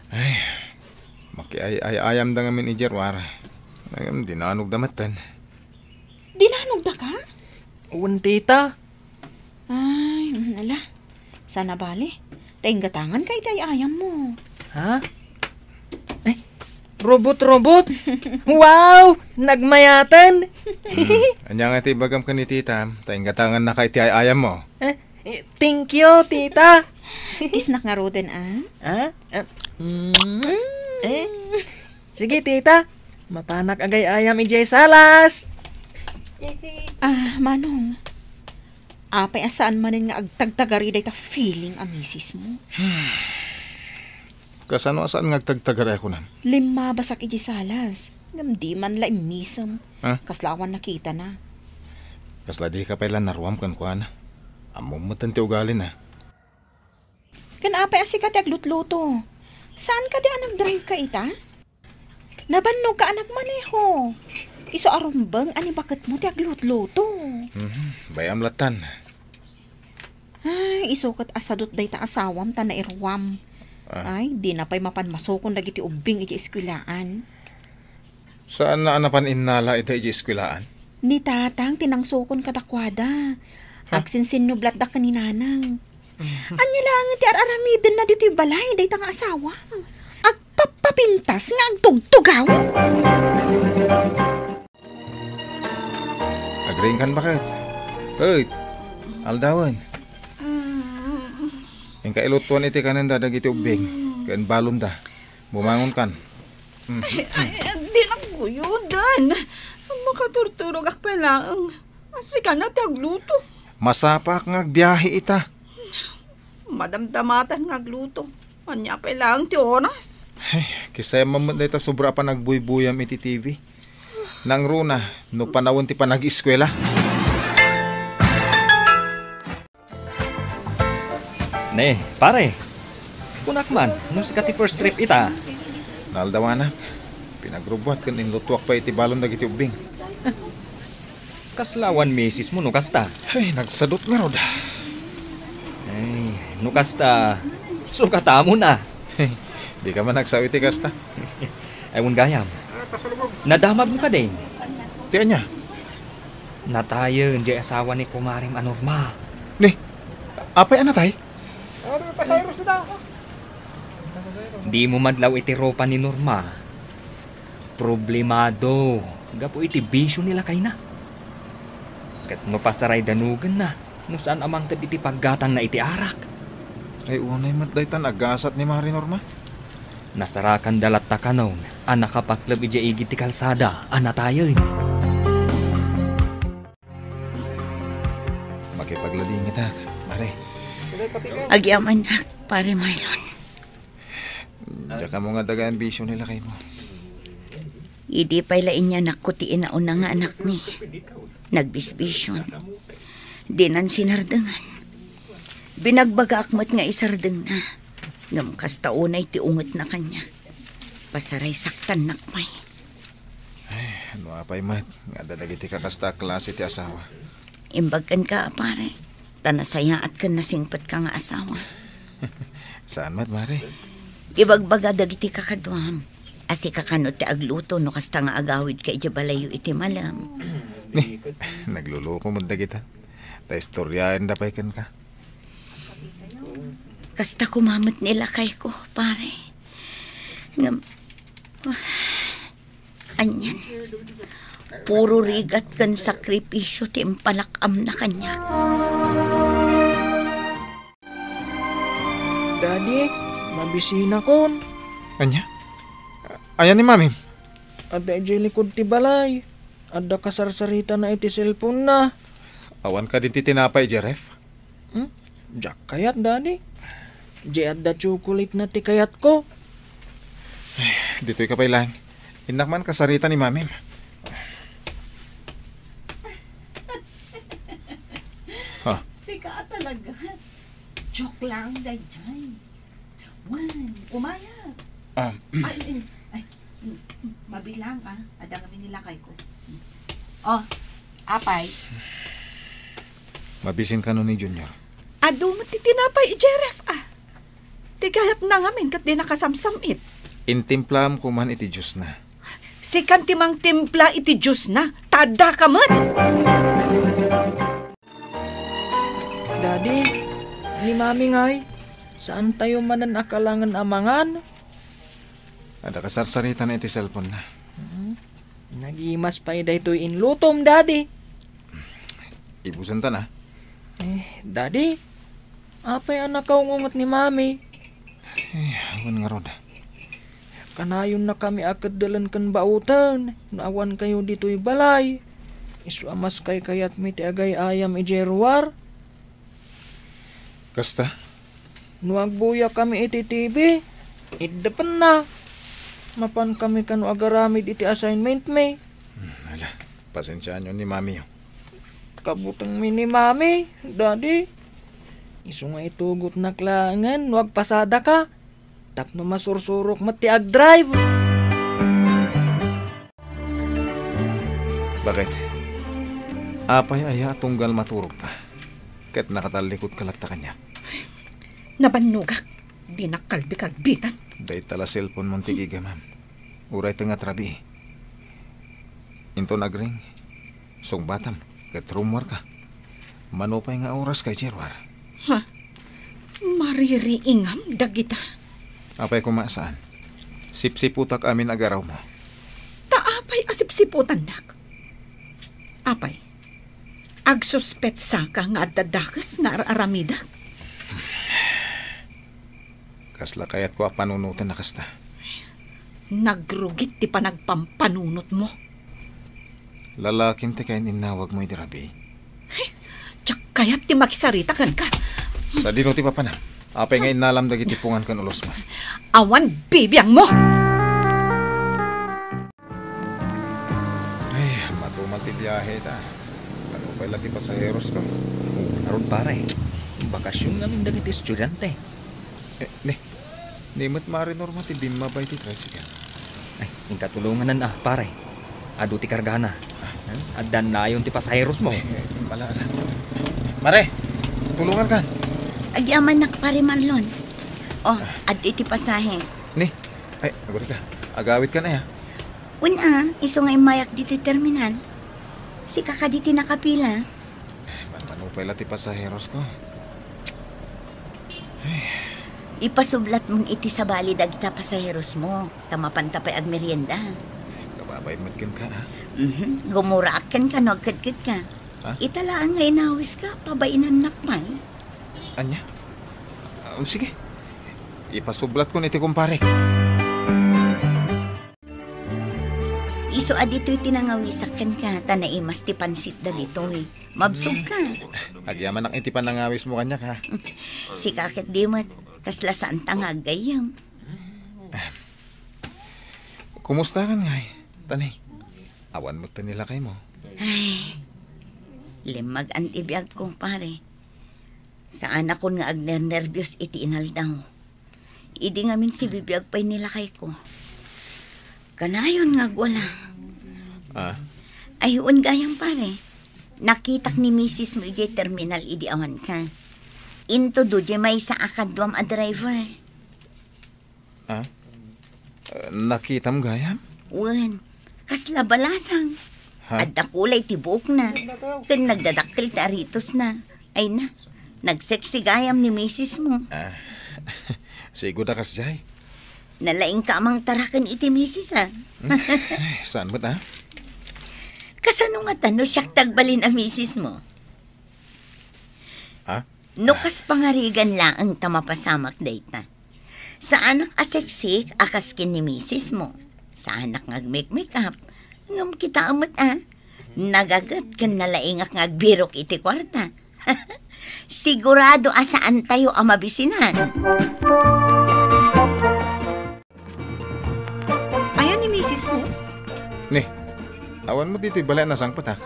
Ay, makiay-ay-ayamda ngamin idiay ruar. Ngem dinanogda metten. Dinanogdaka? Wen, tita. Ay, mm, ala. Saan a bale. Ta inggatanganka iti ay-ayammo. Ha? Ay, robot-robot? Wow! Nagmayaten! Hmm. Ania nga ti ibagam ken ni titam, ta inggatangannaka iti ay-ayammo? Eh, eh, thank you, tita. Kisnak ngaruden, a? Ha? Eh, mm, eh. Sige, tita. Mapanak agay-ayam idiay salas. Ah, Manong. Apay a saan manen nga agtagtagari dayta feeling a misismo? Kasano a saan nga agtagtagari a kunam? Limmabasak idiay salas. Ngem di man la immisem. Ha? Kasla awan nakitana. Kasla dika pay la naruam kenkuana. Ammom metten ti ugalina. Ken apay a sika ti aglutluto? Saan kadi a nagdrive ka ita? Nabannogka a nagmaneho. Isu a rumbeng a ni baketmo ti aglutluto. Mhm, bay-am lattan. Ay, isu ket a sadut dayta asawam ta nairuam. Ah. Ay, dina pay mapan masukon dagiti ubbing iti eskuelaan. Saanna a napan innala ida idiay eskuelaan? Ni Tatang ti nangsukon kadakuada. Ha? Agsinsinnublatda ken ni Nanang. Mhm. Ania laengen ti ar-aramidenna ditoy balay dayta nga asawa? Agpappapintas nga agtugtugaw? Agriingkan baket. Hoy, aldawen. Inka ilutuan iti kanenda dagiti ubbing ken balonda. Bumangonkan. Mm. Ay, ay, ay, di nagguyodan. Makaturturogak pay laeng. Sika na ti agluto. Masapaak nga agbiahe ita. Madamdamatan nga agluto. Ania pay laeng ti oras? Ay, kisayam met dayta sobra a panagbuybuyam iti T V. Nangruna, no panawen ti panag-eskuela. Ne, pare. Kunak man, no sika ti first trip ita. Naaldawanak. Pinagrubbuat ken inlutuak pay iti balon dagiti ubbing. Kasla awan misis mo no kasta? Ay, nagsadut ngarud. Ay, no kasta, sukatamo na. Di ka man nagsao iti kasta. Ay, wen gayam. Nadamag mo kadin? Ti ania? Natayen di asawa ni kumarem a Norma. Ni, apay a natay? Ano, pasayros na ako. Dimo madlaw iti rupa ni Norma. Problemado gapu iti bisio ni lakayna. Ket no pasaray danugenna, no saan a mangted iti paggatangna iti arak. Ay, unay met daytan agasat ni Mari Norma. Nasarakanda latta kanon a nakapakleb idiay igid ti kalsada a natayen. Makipagladingitak, Mare. Agyamanak, Pare Marlon. Diak ammo nga daga ti bisio ni lakaymo. Idi pay la inyanakko ti inauna nga anakmi, nagbisbision. Dinan sinardengan. Binagbagaak met nga isardengna. Ngem kasta unay ti ungetna kaniak. Pasaray saktannak pay. Ay, no apay met nga adda dagiti kakasta a klase ti asawa. Imbag kenka, a pare, ta nasayaat ken nasingpetka nga asawa. Saan met, Mare? Ibagbaga dagiti kakaduam a sika kano ti agluto no kasta nga agawidka idiay balayyo iti malem. Ni, nagluluko met dagita. Ta istoriaenda pay kenka. Kasta koma met ni lakayko, pare. Ngem, anian, puro rigat ken sakripisio ti impalak-amna kaniak. Daddy, mabisinakon. Ania? Ayan ni Mamim? Adda idiay likud ti balay. Adda kasarsaritana iti cellphone-na. Awan kadi ti tinapay idiay ref? Hmm? Diak kayat, Daddy. Di adda chocolate-na ti kayatko. Ditoy ka pay laeng. Innak man kasarita ni Mamim. Ha? Sika talaga. Joke lang, daydiay. Wen, umayat. Ah. Ay, ay, ay, mabilang, ah. Adda ngamin ni lakayko. Oh, apay. Mabisin kano ni Junior? Adu met ti tinapay idiay ref, ah. Ti kayatna ngamin ket di nakasamsam-it. Intimplaam koma iti juice-na. Sikan ti mangtimpla iti juice-na, ta addaka met. Daddy, ni Mami ngay, saantayo manen a kalangen a mangan? Adda kasarsaritana iti cellphone-na. Hmm. Nagimas pay daytoy inlutom, Daddy. Ibusanta na. Eh, Daddy, apay a nakaungunget ni Mami? Eh, awan ngarud. Kanayonnakami a keddelen ken baoten no awankayo ditoy balay. Isu a maskaykayatmi ti agay-ayam idiay ruar. Kasta? No agbuyakami iti T V, iddepenna. Mapankami kano agaramid iti assignment-mi. Hmm, ala, pasensiaanyo ni Mamiyo. Kabutengmi ni Mami, Daddy. Isu nga itugotnak laengen no agpasadaka. Tapno masursurok met ti agdrive. Bakit? Apay aya a tunggal maturogka? Ket nakatallikudka latta kaniak. Nabannogak. Dinak kalbikalbitan. Dayta la cellphone-mon ti gigamam. Uray ti ngat rabii. Inton agring, sungbatam, ket rummuarka. Mano pay nga oras kay Gerwar? Ha? Maririingam dagita? Apay koma saan? Sipsiputak amin agarawmo. Ta apay a sipsiputannak? Apay, agsuspetsaka nga adda dakes nga ar-aramidak? Kasla kayatko a panunoten a kasta. Nagrugit ti panagpampanunotmo. Lalakim ti kayan-innawagmo idi rabii. Diak kayat ti makisarita kenka. Sadino ti papanam? Apay nga innalam dagiti pungan ken ulosmo? Awan bibiangmo! Ay, matumal ti biahe ta. Mano pay la ti pasaheros ko? Oo, ngarud, pare. Bakasion ngamin dagiti estudiante. Eh, ni, ni met Mari Norma ti bimmaba iti tricycle. Ay, inka tulonganan, ah, pare. Adu ti kargana. Ah. Addan nayon ti pasaheros mo. Eh, eh, ala, ala. Mare, tulongan kan. Agyamanak, Pare Marlon. Oh, adda iti pasahe. Ni, ay, agurika. Agawid kan, ay, ah. Wen a, isu nga immayak ditoy terminal. Sika kadi ti nakapila. Eh, manmano pay la ti pasaheros ko. Ay. Ipasublatmon iti sabali dagita pasaherosmo, ta mapanta pay agmerienda. Kababay met kenka, ha? Mhm. Gumuraak kenka no agkedkedka. Ha? Ita laeng nga inawiska, pabainannak pay. Ania? Ah, sige. Ipasuplatkon iti kumparek. Isu a ditoy ti nangawisak kenka, ta naimas ti pansit dagitoy. Mabsogka. Agyamanak iti panangawismo kaniak, ha? Sika ket di met, kasla saanta nga aggayyem. Kumusta kan ngay, Tanay? Awan met ti nilakaymo. Ay, limmagan ti biagko, pare. Saanakon nga agnernerbios iti inaldaw. Idi ngamin sibibiag pay ni lakayko. Kanayon nga agwala. Ah? Ay, wen gayam, pare. Nakitak ni misis mo idiay terminal idi awanka. Intudo diay maysa a kaduam a driver. Ah? Eh, nakitam gayam? Wen, kasla balasang. Ha? Adda kulay ti buokna. Ken nagdadakkel ti aritosna. Ay na, nagseksi gayam ni misis mo. Ah, sigo da kasjay. Nalaingka a mangtaraken iti misis, ah. Hmm, eh, saan met, ah? Kasano ngata no siak ti agbalin a misis mo? Ha? No kas pangarigan laeng ta mapasamak dayta. Saanak a seksik a kas ken ni misis mo. Saanak nga agmekmekap. Ngem kitaem met, a, nagaget ken nalaingak nga agbirok iti kuarta. Sigurado a saantayo a mabisinan. Ayan ni misis mo? Ni, awan mo ditoy balay a nasangpetak.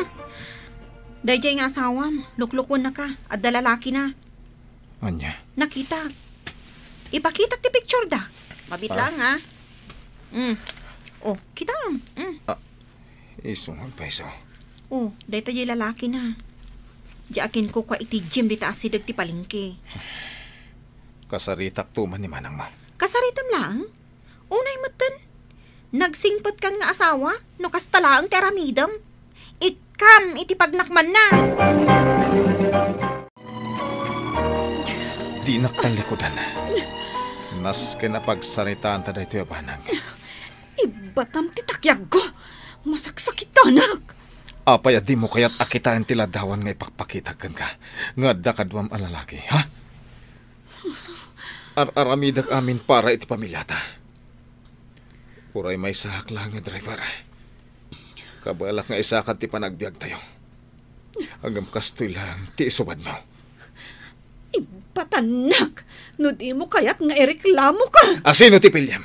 Daydiay nga asawam, luklukuennaka, adda lalakina. Ania? Nakitak. Ipakitak ti picture da. Mabit Ah. lang, ha? Mm. Oh, kitaem. Mm. Ah, isu nga agpayso. Oh, dayta diay lalakina. Diay kinkukua iti gym dita asideg ti palengke. Kasaritak to man ni manang mo. Kasaritam laeng? Unay metten, nagsingpetkan nga asawa, no kasta laeng ti aramidem. Ikkam iti pagnakmanna. Dinak tallikudan. Nasken a pagsaritaanta daytoy a banag. Ibatam ti takyagko. Masaksakitanak. Apay a dimo kayat a kitaen ti ladawan nga ipakpakitak kenka nga adda kaduam a lalaki, ha? Ar-aramidek amin para iti pamiliata. Uray maysaak laeng nga driver. Kabalak nga isakad ti panagbiagtayo. Ngem kastoy laeng ti isubadmo. Ibatannak! No dimo kayat nga ireklamoka! A sino ti piliem?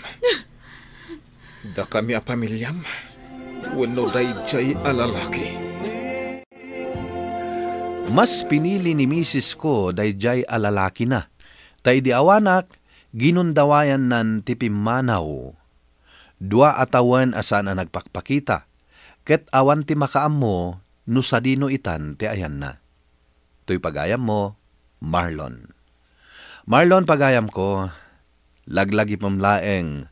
Dakami a pamiliam? Wenno daydiay a lalaki? Mas pinili ni misisko daydiay a lalakina, ta idi awanak, ginundawayannan ti pimmanaw. Dua a tawen a saan a nagpakpakita, ket awan ti makaammo no sadino itan ti ayanna. Toy pagayammo, Marlon. Marlon, pagayamko, laglagipem laeng.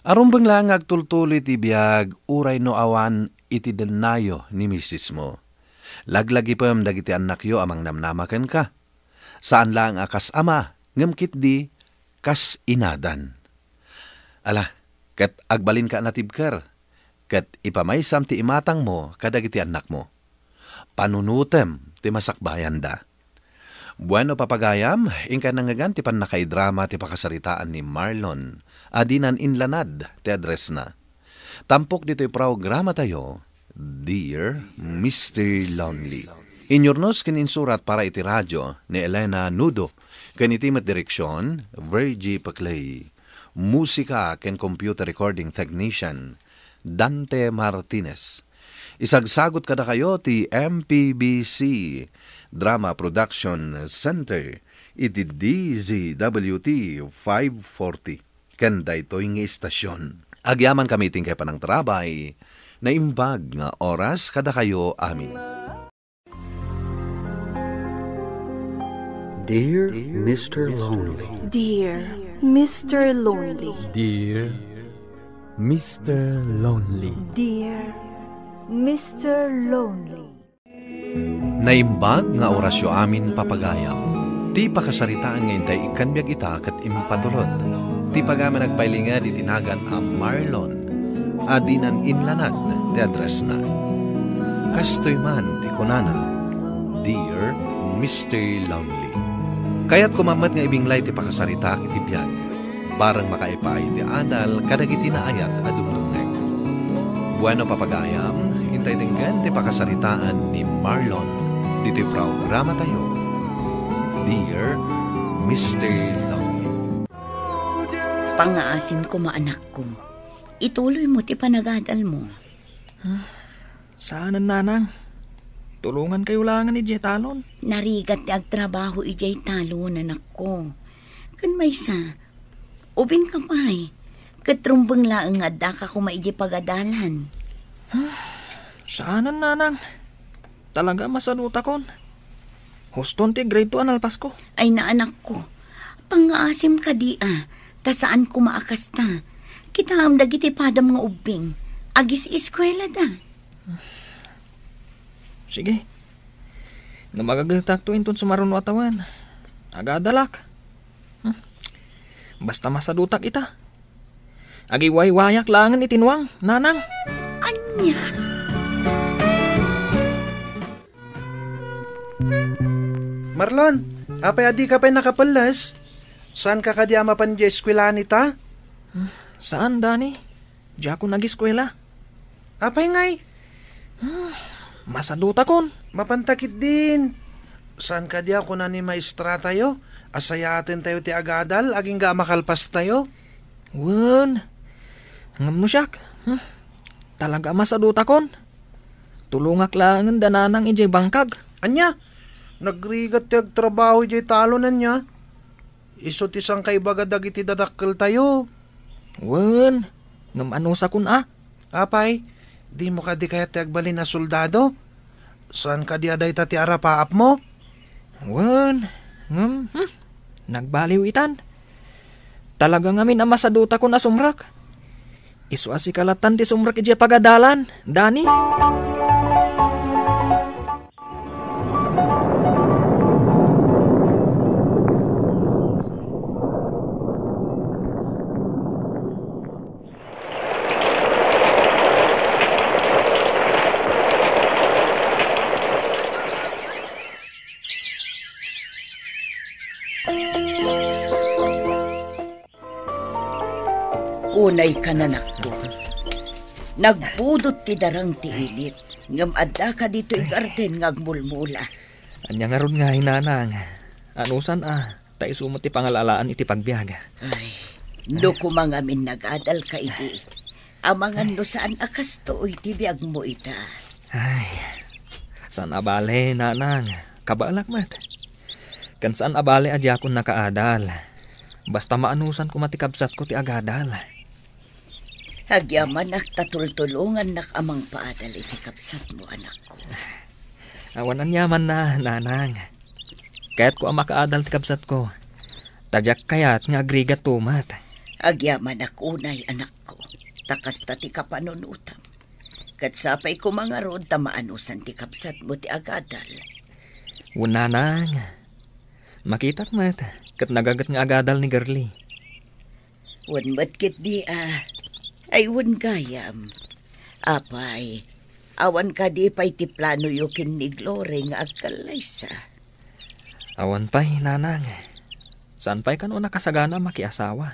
Arumbeng laeng nga agtultuloy ti biag uray no awan iti dennayo ni misismo. Laglagipem dagiti annakyo a mangnamnama kenka. Saan laeng a kas ama, ngem ketdi kas inadan. Ala, ket agbalinka a natibker, ket ipamaysam ti imatangmo kadagiti annakmo. Panunotem ti masakbayanda. Bueno, papagayam, inkay nangngegan ti pannakaidrama ti pakasaritaan ni Marlon a dinan inlanad ti addressna. Tampok ditoy programatayo, Dear Mister Lonely. Inyurnos ken insurat para iti radio ni Elena Nudo, ken iti met direksion, Virgie Paclay. Musika ken computer recording technician, Dante Martinez. Isagsagut kadakayo ti M P B C Drama Production Center iti D Z W T five forty. Ken daytoy nga istasyon. Agyamankami iti inkay panangtarabay, naimbag nga oras kadakayo amin. Dear Mister Lonely. Dear Mister Lonely. Dear Mister Lonely. Dear Mister Lonely. Naimbag nga orasyo amin, papagayam. Ti pakasaritaan nga intay ikkan biag ita ket impatulod ti pagayam a nagpailinged iti nagan a Marlon a dinan inlanad ti addressna. Kastoy man ti kunana, "Dear Mister Lonely." Kayatko met nga ibinglay ti pakasaritaak iti biag. Bareng makaipaay ti adal kadagiti naayat a dumdumngeg. Bueno, papagayam, intay denggen ti pakasaritaan ni Marlon ditoy programatayo, Dear Mister Lonely. Pangngaasim koma, anakko. Ituloymo ti panagadalmo. Saanen, nanang. Tulongankayo laengen idiay talon. Narigat ti agtrabaho idiay talon, anakko. Ken maysa, ubingka pay, ket rumbeng laeng nga addaka koma idiay pagadalan. Saanen, nanang. Talaga a masadutakon. Huston ti grade two a nalpasko. Ay, anakko. Pangngaasim kadi a, ta saan koma a kasta. Kitaem dagiti padam nga ubbing. Agis-eskuelada. Sige. No magagetakto inton sumaruno a tawen, agadalak. Hmm. Basta masadutak ita. Agiwaywayak laengen iti nuang, nanang. Ania? Marlon, apay a dika pay nakapelles? Saanka kadi a mapan idiay eskuelaan ita? Hmm, saan, Dani. Diakon ageskuela. Apay ngay? Hmm, masadutakon. Mapanta ketdin. Saan kadi a kuna ni maestratayo a sayaatentayo ti agadal agingga a makalpastayo? Wen. Ngem no siak, hmm, talaga a masadutakon. Tulongak laengen da nanang idiay bangkag. Ania? Nagrigat ti agtrabaho idiay talon, ania? Isu ti sangkaibaga dagiti dadakkeltayo. Wen, ngem anusakon a. Apay, dimo kadi kayat ti agbalin a soldado? Saan kadi a dayta ti arapaapmo? Wen, ngem, hmm, nagbaliw itan. Talaga ngamin a masadutakon a sumrek. Isu a sika lattan ti sumrek idiay pagadalan, Dani. Unay ka, anakko. Nagbudot ti darang ti init, ngem addaka ditoy garden nga agmulmula. Ania ngarud ngay, nanang? Anusan a, ta isu met ti pangalalaan iti pagbiag. Ay, no koma ngamin nagadal ka idi, amangan no saan a kastoy ti biagmo ita. Ay, saan a bale, nanang. Kabaelak met. Ken saan a bale a diakon nakaadal. Basta maanusan koma ti kabsatko ti agadal. Agyamanak ta tultulongannak a mangpaadal iti kabsatmo, anakko. Awan aniamanna, nanang. Kayatko a makaadal ti kabsatko. Ta diak kayat nga agrigatto met. Agyamanak unay, anakko, ta kasta ti kapanunotam. Ket sapay koma ngarud ta maanusan ti kabsatmo ti agadal. Wen, nanang. Makitak met, ket nagaget nga agadal ni Girlie. Wen met ketdi a. Ay, wen gayam. Apay, awan kadi pay ti planoyo ken ni Glory nga agkallaysa? Awan pay, nanang. Saan pay kano a nakasagana a makiasawa?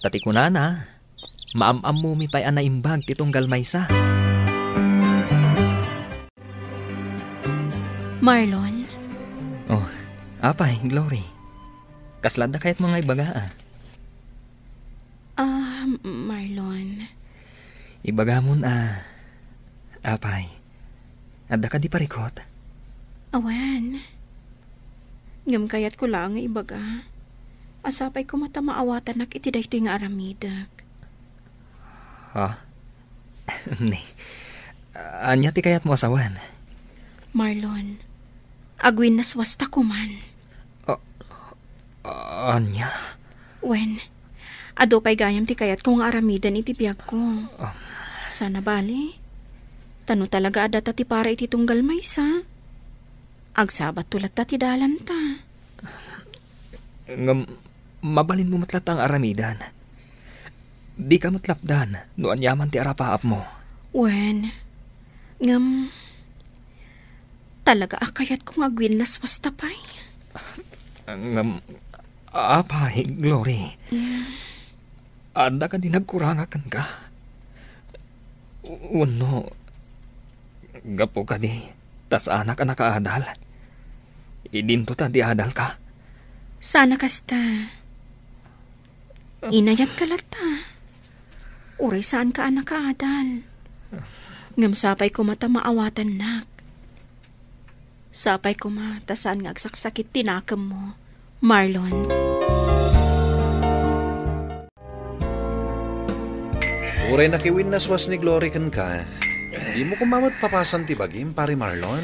Ta ti kunana, maam-ammomi pay a naimbag ti tunggal maysa. Marlon? Oh, apay, Glory. Kasla adda kayatmo nga ibaga, a? Ah, Marlon. Ibagamon a, apay, adda kadi parikut? Awan. Ngem kayatko laeng nga ibaga a sapay koma ta maawatanak iti daytoy nga aramidek. Ha? Ni, ania ti kayatmo a sawen? Marlon, agwinnaswasta koman. A-, ania? Wen, adu pay gayam ti kayatko nga aramiden iti biagko. Ah. Saan a bale, ta no talaga a data ti para iti tunggal maysa, agsabatto latta ti dalanta. Ngem mabalinmo met latta nga aramiden. Dika met lapdan no aniaman ti arapaapmo. Wen, ngem talaga a kayatko nga agwinnaswasta pay. Ngem, apay, Glory? Yeah. Adda kadi nagkuranga kenka? Wenno, gapu kadi ta saanak a nakaadal? Idinto ta di adalka. Saan a kasta. Inayatka latta. Uray saanka a nakaadal. Ngem sapay koma ta maawatannak. Sapay koma ta saan nga agsaksakit ti nakemmo, Marlon. Uray nakiwinnaswas ni Glory kenka, dimo koma met papasan ti bagim, Pare Marlon?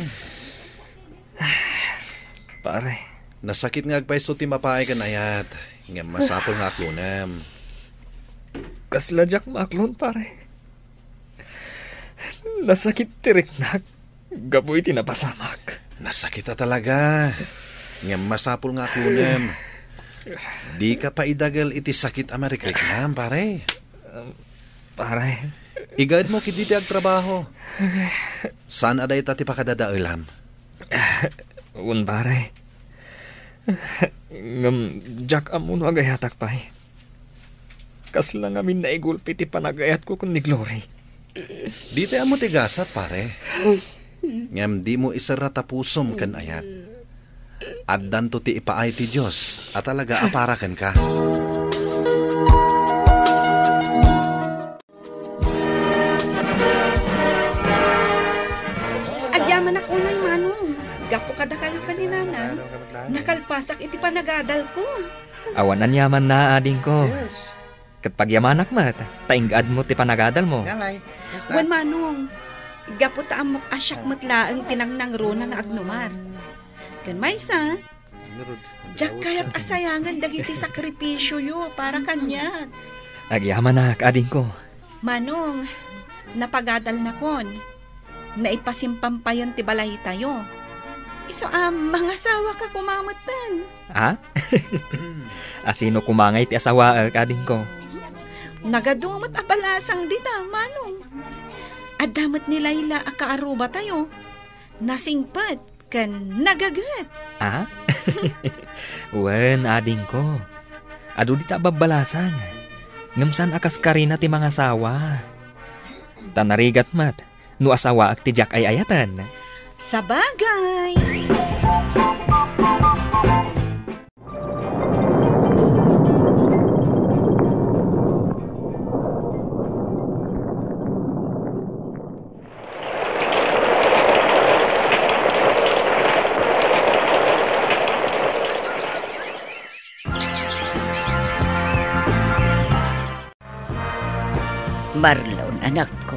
Pare. Nasakit nga agpayso ti mapaay ken ayat, ngem masapul nga aklonem. Kasla diak maaklon, pare. Nasakit ti riknak gapu iti napasamak. Nasakit a talaga. Ngem masapul nga aklonem. Dika paidagel iti sakit a marikriknam, pare. Pare. Igaedmo ketdi ti agtrabaho. Saan a dayta ti pakadadaelam? Wen, pare. Ngem diak ammo no agayatak pay. Kasla ngamin naigulpi ti panagayatko ken ni Glory. Ditay ammo ti gasat, pare. Ngem dimo iserra ta pusom ken ayat. Addanto ti ipaay ti Dios a talaga a para kenka. Agyamanak unay, Manong. Gapu kadakayo ken ni Nanang, nakalpasak iti panagadalko. Awan aniamanna, adingko. Yes. Ket pagyamanak met, ta ingaadmo ti panagadalmo. Wen, Manong, gapu ta ammok a siak met laeng ti nangnangruna nga agnumar. Ken maysa, diak kayat a sayangen dagiti sakripisioyo para kaniak. Agyamanak, adingko. Manong, napagadalnakon. Naipasimpampayen ti balaytayo. Isu a mangasawaka koma metten. Ha? A sino koma ngay ti asawaek, adingko? Nagadu met a balasang dita, Manong. Adda met ni Laila a kaarrubatayo. Nasingpet ken nagaget. Ah? Wen, adingko. Adu dita a babbalasang. Ngem saan a kas Karina ti mangasawa. Ta narigat met no asawaek ti diak ay-ayaten. Sabagay. Marlon, anakko,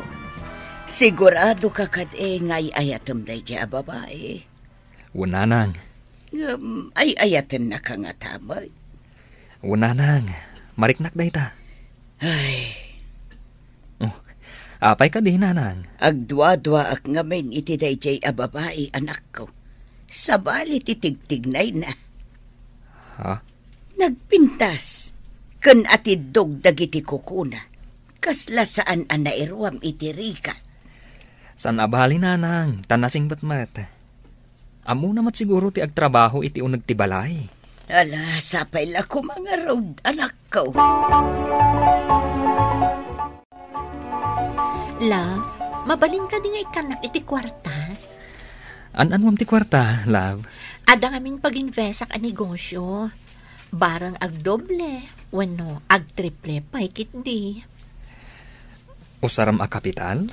sigurado ka kadi nga ay-ayatem daydiay a babai? Wen, nanang. Ngem ay-ayatennaka ngata met? Wen, nanang, mariknak dayta. Ay. Oh, apay kadi, nanang? Agduaduaak ngamin iti daydiay a babai, anakko. Sabali ti tigtignayna. Ha? Nagpintas ken atiddog dagiti kukuna. Kasla saan a nairuam iti rigat. Saan a bali, nanang, ta nasingpet met. Ammona met siguro ti agtrabaho iti uneg ti balay. Ala, sapay la koma ngarud, anakko. Love, mabalin kadi nga ikkannak iti kuarta? An-anuam ti kuarta, love? Adda ngamin pag-investak a negosyo. Bareng agdoble wenno agtriple pay ketdi. Usaram a kapital?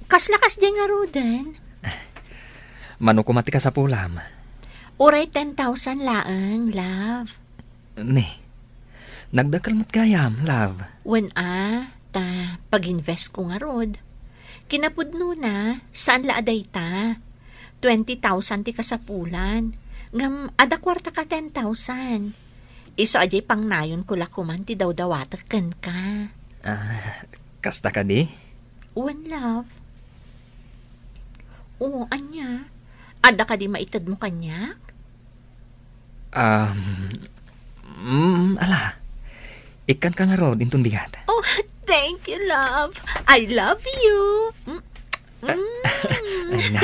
Kasla kasdiay ngaruden? Mano koma ti kasapulam? Uray ten thousand laeng, love. Ni, nagdakkel met gayam, love. Wen a, ta pag-investko ngarud. Kinapudnona, saan la a dayta. Twenty thousand ti kasapulan. Ngem adda kuartaka ten thousand. Isu a diay pangnayonko la koman ti dawdawatek kenka. Ah, kasta kadi? Wen, love. O, ania? Adda kadi maitedmo kaniak? Um, Mm, ala. Ikkanka ngarud inton bigat. Oh, thank you, love. I love you. Mm. Mm. Ay na.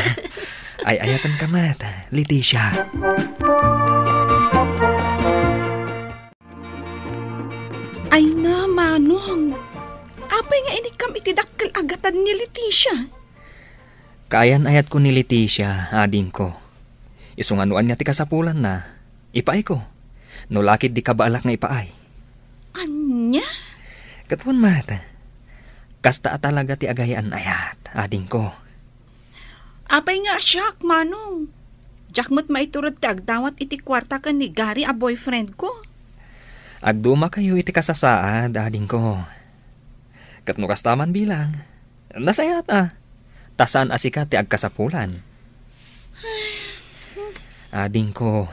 Ay, ayatenka met, Leticia. Ay na, Manong. Apay nga inikkam iti dakkel a gatad ni Leticia? Kaayan-ayatko ni Leticia, adingko. Isu nga no ania ti kasapulanna, ipaayko. No la ket di kabaalak nga ipaay. Ania? Ket wen met, kasta a talaga ti agayan-ayat, adingko. Apay nga siak, Manong? Diak met maiturod ti agdawat iti kuarta ken ni Gary a boyfriend ko. Agdumakayo iti kasasaad, adingko. Ket no kasta man bilang, nasayaat a. Ta saan a sika ti agkasapulan. Adingko,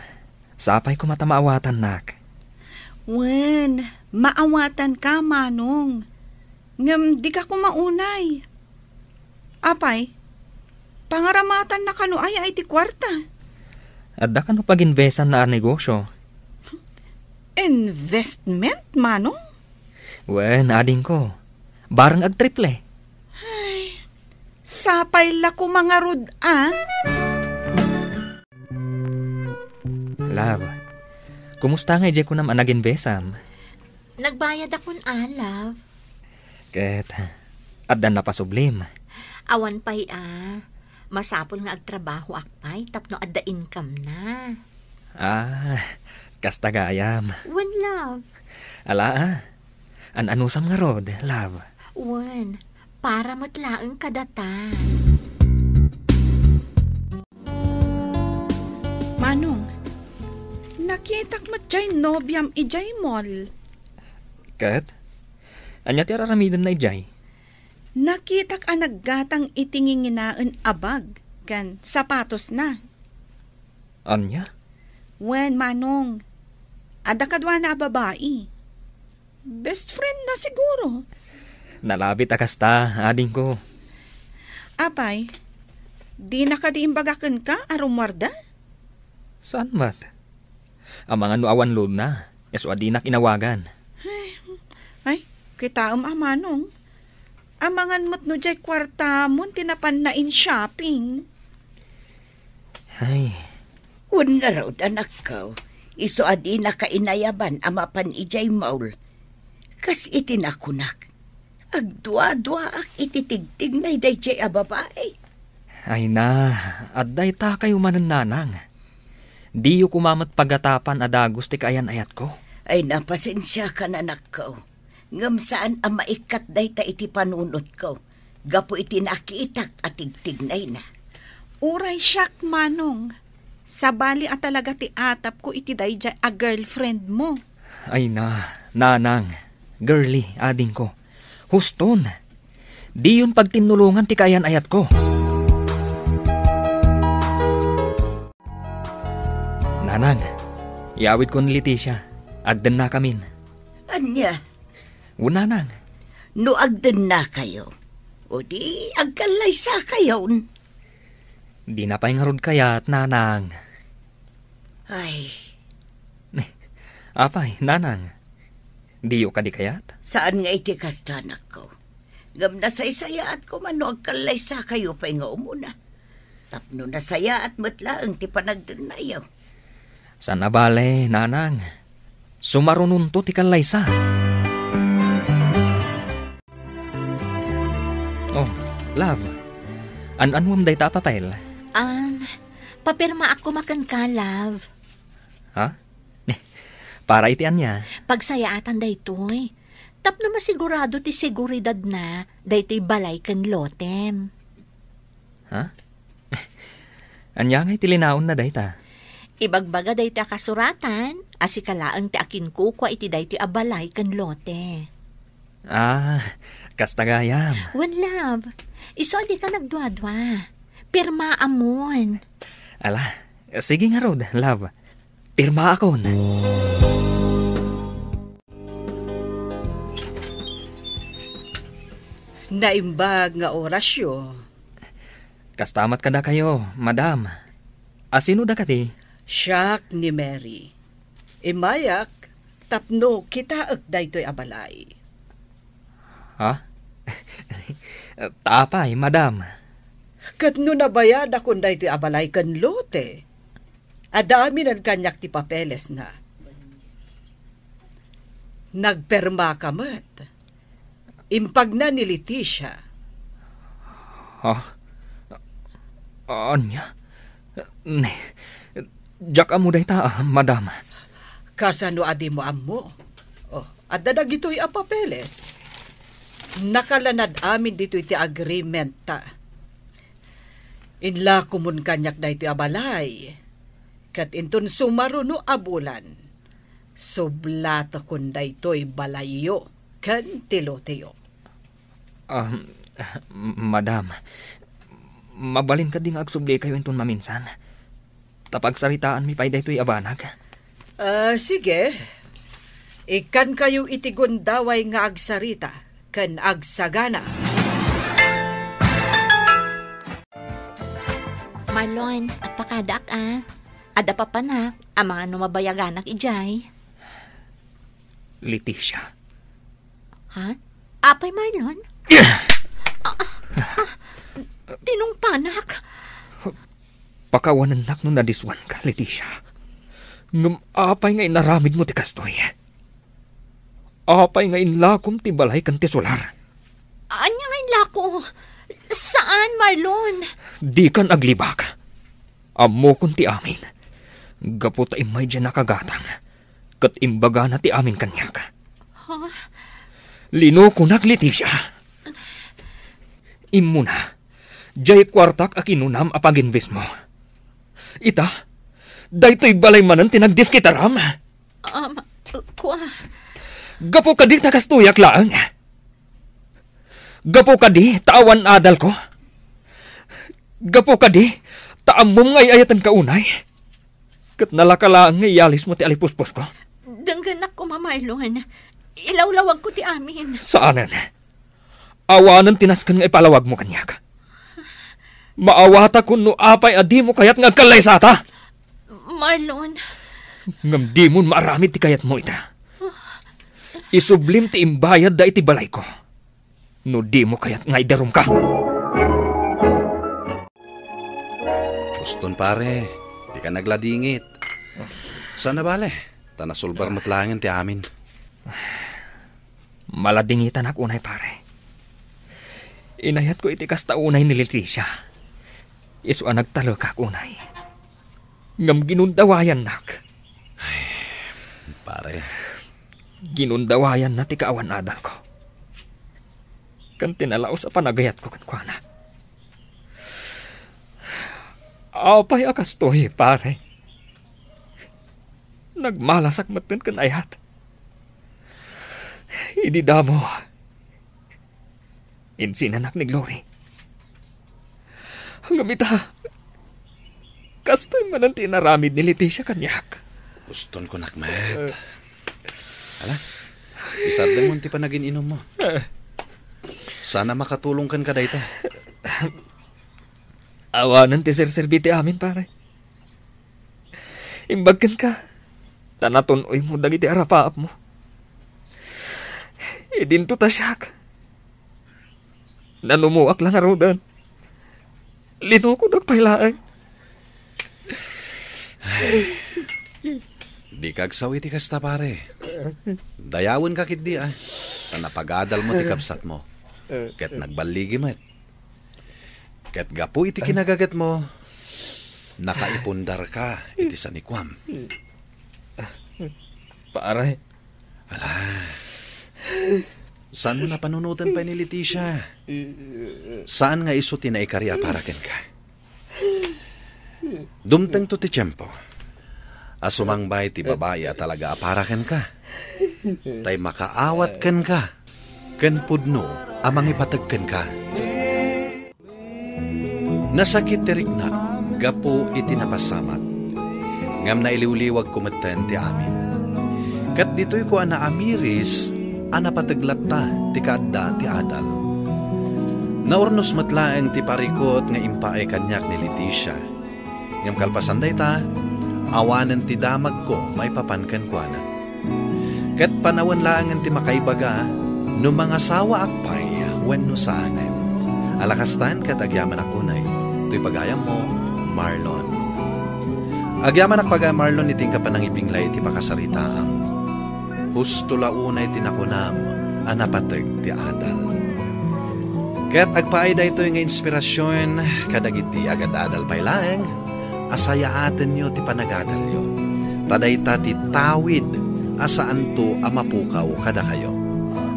sapay koma ta maawatannak. Wen, maawatanka, Manong. Ngem dika koma unay. Apay, pangaramatanna kano aya iti kuarta? Adda kano paginvesanna a negosio? Investment, Manong? Wen, adingko. Bareng agtriple. Ay, sapay la koma ngarud a. Love, kumusta nga idiay kunam a naginvesam? Nagbayadakon a, love. Ket, addan napasublim? Awan pay a. Masapul nga agtrabahoak pay tapno adda income na. Ah, kasta gayam. Wen, love. Ala a. An-anusam ngarud, love? Wen, para met laeng kadata. Manong, nakitak met jay nobiam ijay mall. Ket? Ania ti ar-aramidenna ijay? Nakitak a naggatang iti nginginaen a bag ken sapatosna. Ania? Wen, Manong. Adda kaduana a babai. Best friend na siguro. Nalabit a kasta, adingko. Apay, dina kadi imbaga kenka a rummuarda? Saan met? Amangan no awan loadna, isu a dinak inawagan. Ay, ay, kitaem a, Manong. Amangan met no jay kuartamon ti napanna in shopping. Ay. Wen ngarud, anakko, isu a dinaka inayaban a mapan idiay mall. Kas iti nakunak, agduaduaak iti tigtignay daydiay a babai. Ay na, adda itakayo manen, nanang. Diyo koma met pagatapan a dagus ti kaayan-ayatko. Ay na, pasensiakan, anakko. Ngem saan a maikkat dayta iti panunotko, gapu iti nakitak a tigtignayna. Uray siak, Manong. Sabali a talaga ti atapko iti daydiay a girlfriend mo. Ay na, nanang, girly, adingko. Huston. Diyon pagtinnulongan ti kaayan-ayatko. Nanang, iawidko ni Leticia. Agdennakamin. Ania? Wen, nanang. No agdennakayo, o di agkallaysakayon. Dina pay ngarud kayat, nanang. Ay. Apay, nanang? Diyo kadi kayat? Saan nga iti kasta, anakko. Ngem nasaysayaat koma no agkallaysakayo pay nga umuna. Tapno nasayaat met laeng ti panagdennayo. Saan a bale, nanang. Sumarunonto ti kallaysa. Oh, love. An-anuem dayta a papel? Ah, papirmaak koma kenka, love. Ha? Para iti ania? Pagsayaatan daytoy. Tapno masigurado ti seguridadna daytoy balay ken lotem. Ha? Ania ngay ti linaonna dayta? Ibagbaga daytoy a kasuratan a sika laeng ti akinkukua iti daytoy a balay ken lote. Ah, kasta gayam. Wen, love, isu a dika nagduadua. Pirmaamon. Ala, sige ngarud, love. Pirmaakon. Naimbag nga orasyo. Kasta met kadakayo, madam. A sino da kadi? Siak ni Mary. Immayak, tapno kitaek daytoy a balay. Ha? Ta apay, madam? Ket no nabayadakon daytoy a balay ken lote, adda aminen kaniak ti papelesna. Nagpermaka met. Impagna ni Leticia. Ha? Ania? Ne, diak ammo dayta, ah, madam. Kasano a dimo ammo? Oh, adda dagitoy a papeles. Nakalanad amin ditoy ti agreement ta. Inlakomon kaniak daytoy a balay. Ket inton sumaruno a bulan, sublatekon daytoy balayyo ken ti loteyo. Ah, madam, mabalin kadi nga agsublikayo inton maminsan? Ta pagsaritaanmi pay daytoy a banag. Ah, sige. Ikkankayo iti gundaway nga agsarita ken agsagana. Marlon, agpakadaak, a. Adda papanak, amangan no mabayaganak idiay. Leticia. Ha? Apay, Marlon? Ah, ah, ah, tinungpanak. Pakawanennak no nadiswanka, Leticia. Ngem apay nga inaramidmo ti kastoy? Apay nga inlakom ti balay ken ti solar? Ania nga inlako? Saan, Marlon? Dikan aglibak. Ammokon ti amin. Gapu ta immay diay nakagatang, ket imbagana ti amin kaniak. Ha? Linokonak, Leticia. Immuna, diay kuartak a kinunam a pag-investmo. Ita, daytoy balay manen ti nagdiskitaram. Um, kua. Gapu kadi ta kastoyak laeng? Gapu kadi ta awan adalko? Gapu kadi ta ammom nga ay-ayatenka unay? Ket nalaka laeng nga iyalismo ti alipusposko? Denggenak koma, Marlon. Ilawlawagko ti amin. Saanen. Awanen ti nasken nga ipalawagmo kaniak. Maawatakon no apay a dimo kayat nga agkallaysata. Marlon. Ngem dimon maaramid ti kayatmo ita. Isublim ti imbayadda iti balayko. No dimo kayat nga idarumka. Uston, pare, dika nagladingit. Saan a bale, ta nasulbar met laengen ti amin. Maladingitanak unay, pare. Inayatko iti kasta unay ni Leticia. Isu a nagtalekak unay. Ngem ginundawayannak. Ay, pare. Ginundawayanna ti kaawan-adalko. Ken ti nalaus a panagayatko kenkuana. Apay a kastoy, pare? Nagmalasak metten ken ayat. Idi damo, insinanak ni Glory. Ngem ita, kastoy manen ti inaramid ni Leticia kaniak. Uston kunak met. Ala, isardengmo ti panagin-inummo. Saan a makatulong kenka dayta. Awanen ti serserbi ti amin, pare. Imbag kenka, ta natun-oymo dagiti arapaapmo. Idinto ta siak. Nanumoak la ngaruden. Linokodak pay laeng. Dika agsaw iti kasta, pare. Dayawenka ketdi, a. Ta napagadalmo ti kabsatmo. Ket nagballigi met. Ket gapu iti kinagagetmo, nakaipundarka iti sanikuam. Pare. Ala. Saanmo a panunoten pay ni Leticia? Saan nga isu ti naikari a para kenka? Dumtengto ti tiempo a sumangbay ti babai a talaga a para kenka. Tay makaawat kenka ken pudno a mangipateg kenka. Nasakit ti riknak gapu iti napasamak, ngem nailiwliwagko metten ti amin. Ket ditoyko a naamiris a napateg latta ti kaadda ti adal. Naurnos met laeng ti parikut nga impaay kaniak ni Leticia. Ngem kalpasan dayta, awanen ti damagko maipapan kenkuana. Ket panawen laengen ti makaibaga no mangasawaak pay wenno saanen. Ala kastan ket agyamanak unay, toy pagayammo, Marlon. Agyamanak pagayam Marlon iti inka panangibinglay iti pakasaritaam. Husto la unay ti nakunam a napateg ti adal. Ket agpaay daytoy nga inspirasion kadagiti agad-adal pay laeng a sayaatenyo ti panagadalyo. Ta dayta ti tawid a saanto a mapukaw kadakayo.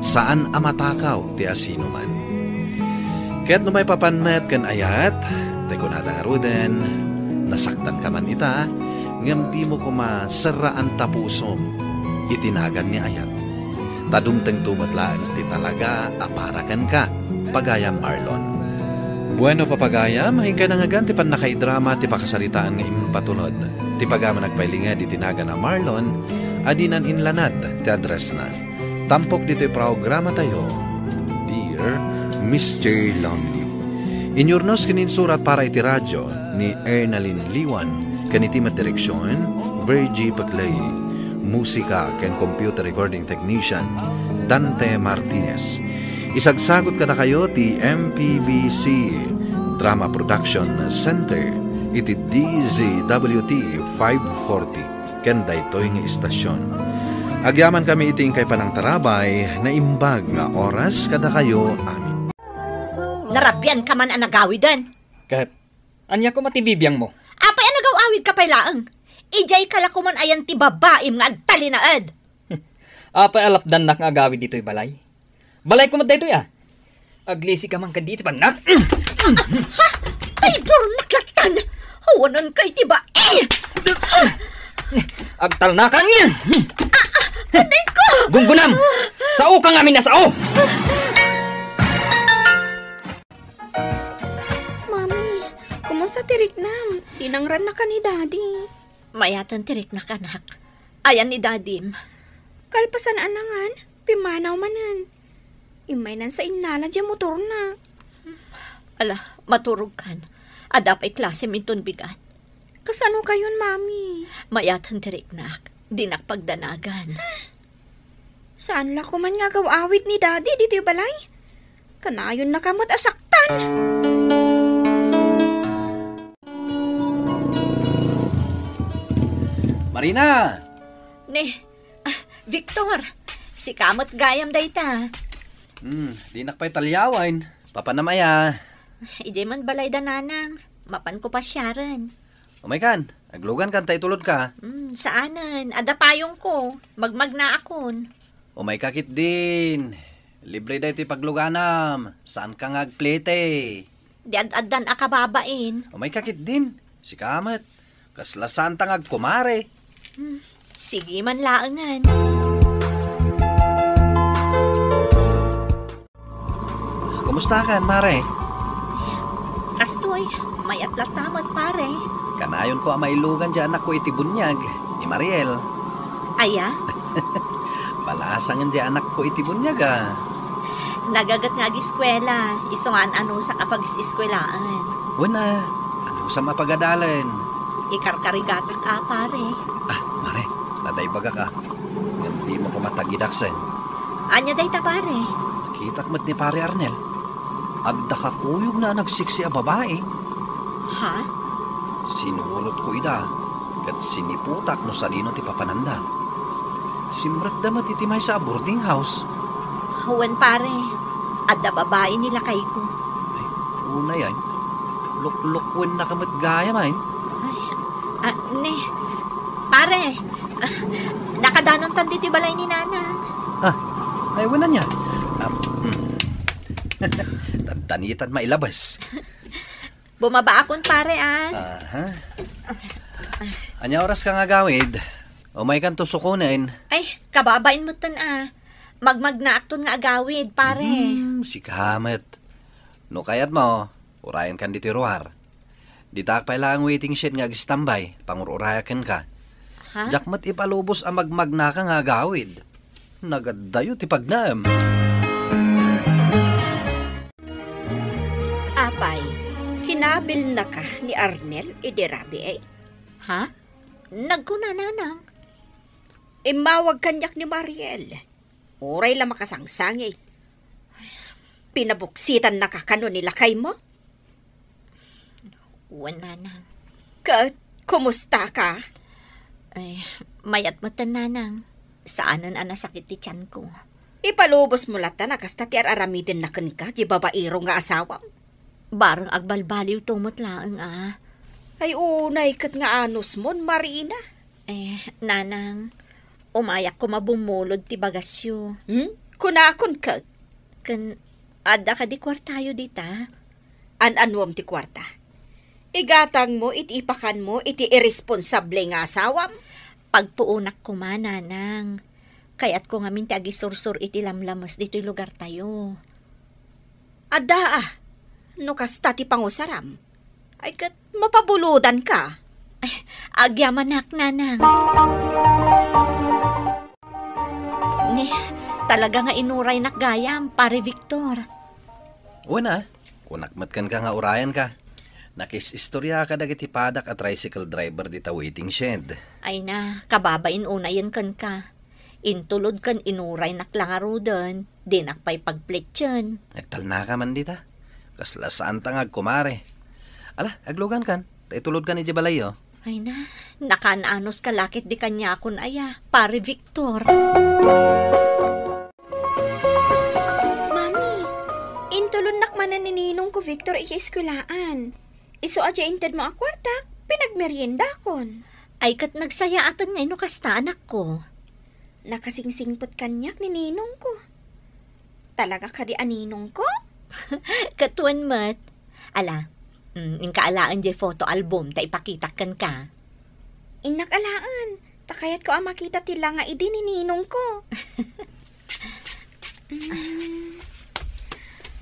Saan a matakaw ti asinoman. Ket no maipapan met ken ayat, tay kunada ngaruden, nasaktanka man ita, ngem dimo koma serraan ta pusom iti nagan ni ayat. Ta dumtengto met laeng ti talaga a para kenka, pagayam Marlon. Bueno, papagayam, inkay nangngegan ti pannakaidrama ti pakasaritaan nga impatulod. Ti pagayam a nagpailinged iti nagan a Marlon a dinan inlanad ti addressna. Tampok ditoy programatayo, Dear Mister Lonely. Inyurnos ken insurat para iti radio ni Ernalyn Liwan ken iti met direksion, Virgie Peclay. Musika ken computer recording technician, Dante Martinez. Isagsagot kadakayo ti M P B C Drama Production Center iti D Z W T five forty ken daytoy nga istasion. Agyamankami iti inkay panangtarabay, naimbag nga oras kadakayo amin. Narabian ka man a nagawiden. Ket, ania koma ti bibiangmo? Apay a nagaw-awid ka pay laeng? Idiay ka la koman ayan ti babaim nga agtalinaed. Apay a lapdannak nga agawid ditoy balay? Balay koma daytoy, a. Aglisi ka man kadi iti bannak. Ha? Traidor, naklatan! Awanan kay ti bai! Agtalnakan! Aray ko! Gunggunam! Sao ka ngamin a sao! Mami, kumusta ti riknam? Dinangrannaka ni Daddy. Mayaten ti riknak, anak. Ayan ni Dadim? Kalpasan a nangan, pimmanaw manen. Immaynan sa innala diay motorna. Ala, maturogkan. Adda pay klasem inton bigat. Kasano kayon, Mami? Mayaten ti riknak. Dinak pagdanagan. Saan la koman nga agaw-awid ni Daddy ditoy balay? Kanayonnaka met a saktan. Marina! Ne, ah, Victor, sika met gayam dayta. Hmm, dinak pay taliawen. Papanam aya? Idiay man balay da nanang. Mapanko pasiaren. Umaykan, aglugankan ta itulodka. Hmm, saanen. Adda payongko. Magmagnaakon. Umayka ketdin. Libre daytoy pagluganam. Saanka nga agplete. Di ad-addan a kababain. Umayka ketdin. Sika met. Kasla saanta nga agkumare. Hmm, sige man laengen. Kumustakan, mare? Kastoy, mayat latta met, pare. Kanayonko a mailugan diay anakko iti buniag, ni Mariel. Aya? Balasangen diay anakko iti buniag, a. Nagaget nga agiskuela, isu nga an-anusak a pagis-iskuelaen. Wen a, anusam a pagadalen? Ikarkarigatak a, pare. Ah, mare, nadaimbagak a. Ngem dimo koma tagidaksen. Ania dayta, pare? Nakitak met ni Pare Arnel. Adda kakuyogna a nagsiksi a babai. Ha? Sinurotko ida, ket siniputak no sadino ti papananda. Simrekda met iti maysa a boarding house. Wen, pare. Adda babai ni lakayko. Ay, unayan. Luklukwennak met gayam, ay. Ay, ah, ne. Pare, ah, nakadanontan ditoy balay ni Nanang. Ah, ay, wen ania? Ah, hmm. Tantanitan mailabas. Bumabaakon, pare, ah. Aha. Ania oraska nga agawid? Umaykanto sukonen. Ay, kababain metten, ah. Magmagnaakton nga agawid, pare. Hmm, sika met. No kayatmo, urayenkan ditoy ruar. Ditaak pay laeng waiting shed nga agstambay, pangur-urayak kenka. Ha? Diak met ipalubos a magmagnaka nga agawid. Nagaddayo ti pagnaem. Apay, kinabilnaka ni Arnel idi rabii? Ha? Nagkuna, Nanang. Immawag kaniak ni Mariel. Uray la makasangsangi. Pinabuksitannaka kano ni lakaymo? Wen, nanang. Ket, kumusta ka? Ay, mayat met, nanang. Saanen a nasakit ti tianko. Ipalubos mo latta a kasta ti ar-aramidenna kenka, ti babaero nga asawam. Bareng agbalbaliwto met laeng a. Ay, unay ket nga anusmon, Marina. Eh, nanang, umayak koma bummulod ti bagasyo. Hmm? Kunakon ket. Ken, adda kadi kuartayo dita? An-anuem ti kuarta? Igatangmo iti ipakanmo iti irresponsable nga asawam? Pagpuonak koma, nanang. Kayatko ngamin ti agisursor iti lamlames ditoy lugartayo. Adda a, no kasta ti pangusaram, ay ket mapabulodanka. Ay, agyamanak, nanang. Ni, talaga nga inuraynak gayam, Pare Victor. Wen a, kunak met kenka nga urayanka. Nakis-istoriaka dagiti padak a tricycle driver dita waiting shed. Ay na, kababain unayen kenka. Intulod ken inuraynak la ngaruden, dinak pay pagplitsen. Agtalnaka man dita. Kasla saanta nga agkumare. Ala, aglugankan. Ta itulodkan idiay balayyo. Ay na, nakaan-anos ka lakit di kaniakon aya, Pare Victor. Mami, intulonnak manen ni ninongko Victor idiay eskuelaan. Isu a diay intedmo a kuartak, pinagmeriendakon. Ay, ket nagsayaaten ngay no kasta, anakko. Nakasingsingpet kaniak ni ninongko. Talaga kadi a ninongko? Ket wen met. Ala, mm, inka alaen diay photo album ta ipakitak kenka. Innak alaen, ta kayatko a makita ti langa idi ni ninongko. Mm.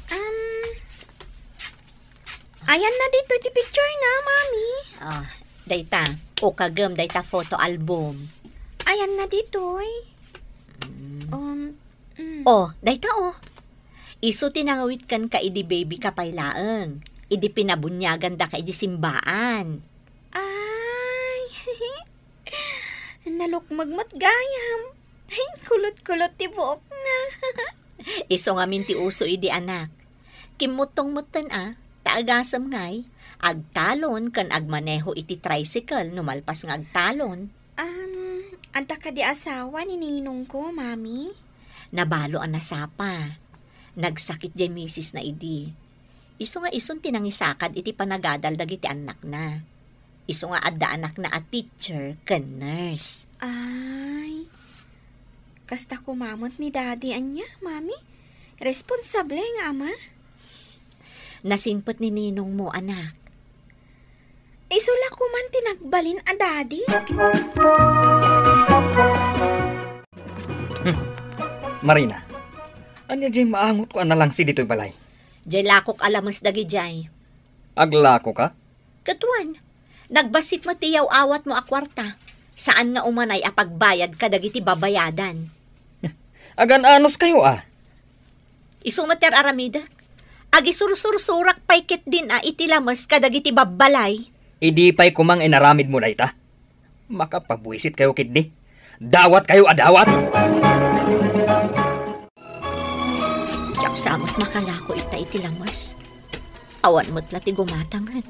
Um, ayanna ditoy ti picture na, Mami. Ah, dayta. Ukagem dayta photo album. Ayanna ditoy. Mm. Um, mm. Oh, dayta, oh. Isu ti nangawit kenka idi baby ka pay laeng. Idi pinabuniagandaka idi simbaan. Ay, nalukmeg met gayam. Ay, kulot-kulot ti buokna. Isu ngamin ti uso idi, anak. Kimmuttong metten a, ta agasem ngay, agtalon ken agmaneho iti tricycle no malpas nga agtalon. Um, adda kadi asawa ni ninongko, Mami? Nabalo a nasapa. Nagsakit diay misisna idi. Isu nga isun ti nangisakad iti panagadal dagiti annakna. Isu nga adda anakna a teacher ken nurse. Ay, kasta koma met ni Daddy, ania, Mami? Responsable nga ama? Nasimpet ni ninongmo, anak. Isu la koman ti nagbalin a Daddy. Hmm. Marina, ania diay maangotko a nalangsi ditoy balay? Diay lakok a lames dagidiay. Aglakoka? Ket wen, nagbassit met ti yaw-awatmo a kuarta. Saan nga umanay a pagbayad kadagiti babayadan. Agan-anos kayo, a? Isu met ti ar-aramidek. Agisursursurak pay ketdin a iti lames kadagiti babbalay. Idi pay koma nga inaramidmo dayta. Makapabuisit kayo ketdi. Dawat kayo a dawat! Diak sa met makalako ita iti lames. Awan met la ti gumatangen.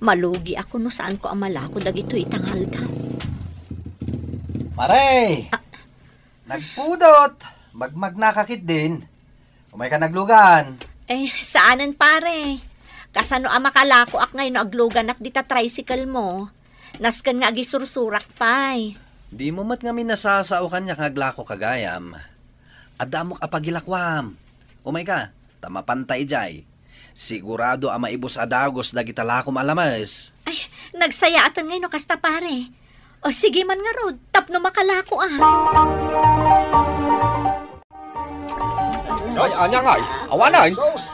Malugiak no saanko a malako dagitoy ita nga aldaw. Pare! Ah. Nagpudot! Magmagnaka ketdin. Umayka naglugan. Eh, saanen, pare. Kasano a makalakoak ngay no agluganak dita tricycle mo? Nasken nga agisursurak pay. Dimo met ngamin nasasao kaniak nga aglakoka gayam. Adda ammok a pagilakoam. Umayka, ta mapanta idiay. Sigurado a maibus a dagus dagita lakom a lames. Ay, nagsayaaten ngay no kasta, pare. O, sige man ngarud, tapno makalako a. Ay, ania ngay? Awanen?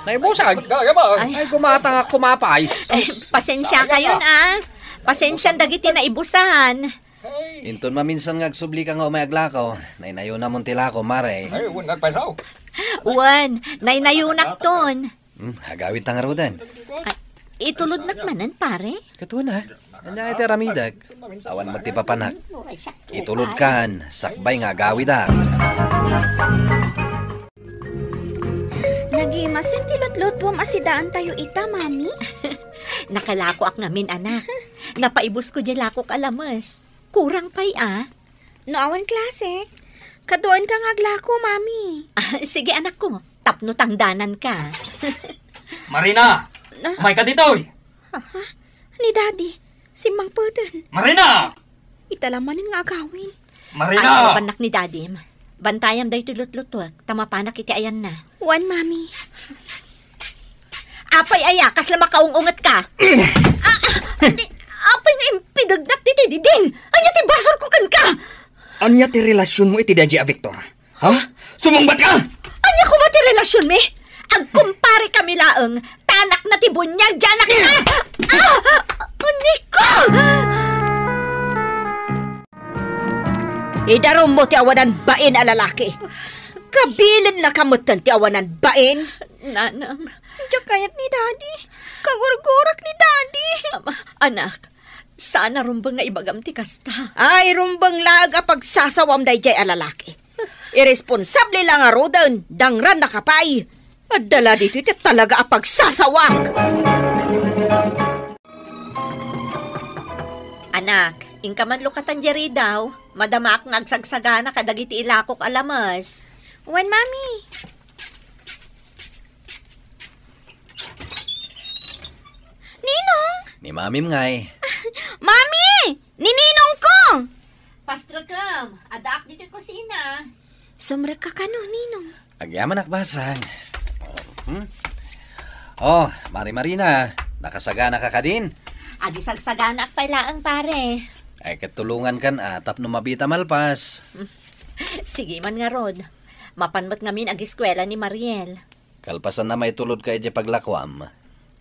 Naibusan? Ay. Ay, gumatang ako mapay. Eh, pasensya kayon, a. Pasensya dagiti naibusan. Inton maminsan nga agsublika nga umay aglako, naynayonamon ti lako, mare. Ay, wen, nagpasaw. Wen, naynayonakton. Hmm, agawidta ngaruden. Ay, itulodnak manen, pare? Ket wen, a. Ania iti aramidek? Awan met ti papanak. Itulodkan, sakbay nga agawidak. Nagimasen ti lutlutuam a sidaantayo ita, Mami. Nakalakoak ngamin, anak. Napaibus ko diay lakok a lames. Kurang pay a. No awan klase, kaduaenka nga aglako, Mami. Ah, sige, anak ko. Tapno tangdananka. Marina! Na- Umayka ditoy! Ni Daddy, simmangpeten. Marina! Ita la manen nga agawin. Marina! Ay, bannak ni Daddy. Bantayam daytoy lutlutuek, ta mapanak iti ayanna. Wen, Mami. Apay aya, kasla makaung-unget ka? Ah, ah, di, apay nga impidegnak ditoy didin? Ania ti basol ko kenka? Ania ti relasionmo iti daydi a Victor? Ha? Sumungbat ka! Ania koma ti relasionmi? Agkumpare kami laeng. Ta anak na ti buniag, diay anak na! Ah! Nico! Idarummo ti awanan bain a lalaki. Kabilennaka metten ti awanan bain. Nanang. Diak kayat ni Daddy. Kagurgurak ni Daddy. Ama, anak, saan a rumbeng nga ibagam ti kasta. Ay, rumbeng laeng a pagsasawam daydiay a lalaki. Irresponsable la ngaruden, dangrannaka pay. Adda la ditoy ti talaga a pagsasawak. Anak, inka man lukatan diay ridaw. Madamaak nga agsagsagana kadagiti ilakok a lames. Wen, Mami. Ninong! Ni Mamim ngay. Mami! Ni Ninong ko! Pastrekem, addaak ditoy kusina. Sumrekka kano, Ninong? Agyamanak basang. Hmm? Oh, Mari Marina, nakasaganaka kadin? Agsagsaganaak pay laeng, pare. Ay, ket tulongankan a tapno mabita malpas. Sige man ngarud. Mapan met ngamin ageskuela ni Mariel. Kalpasan a maitulodka idiay paglakuam,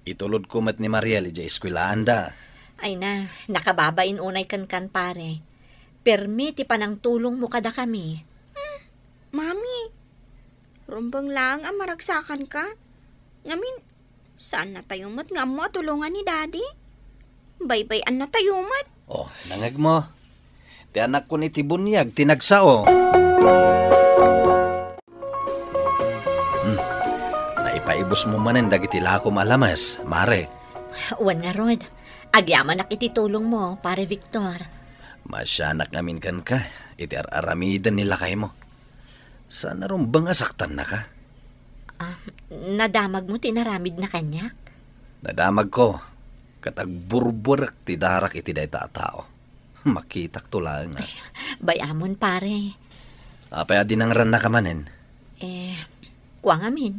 itulodko met ni Mariel idiay eskuelaanda. Ay na, nakababain unay kenkan, pare. Permi ti panangtulongmo kadakami. Hmm, Mami, rumbeng laeng a maragsakanka. Ngamin, saannatayo met nga ammo a tulongan ni Daddy. Baybay-annatayo met. Oh, nangegmo. Ti anakkon iti buniag ti nagsao. Hmm. Naipaibusmo manen dagiti lakom a lames, Mare. Wen ngarud, agyamanak iti tulongmo, Pare Victor. Maasianak ngamin kenka iti ar-aramiden ni lakaymo. Saan a rumbeng a saktannaka? Ah, nadamagmo ti inaramidna kaniak? Nadamagko, ket agburburek ti darak iti dayta a tao. Makitakto laeng, a. Ay, bay-amon, pare. Apay a dinangrannaka manen? Eh, kua ngamin.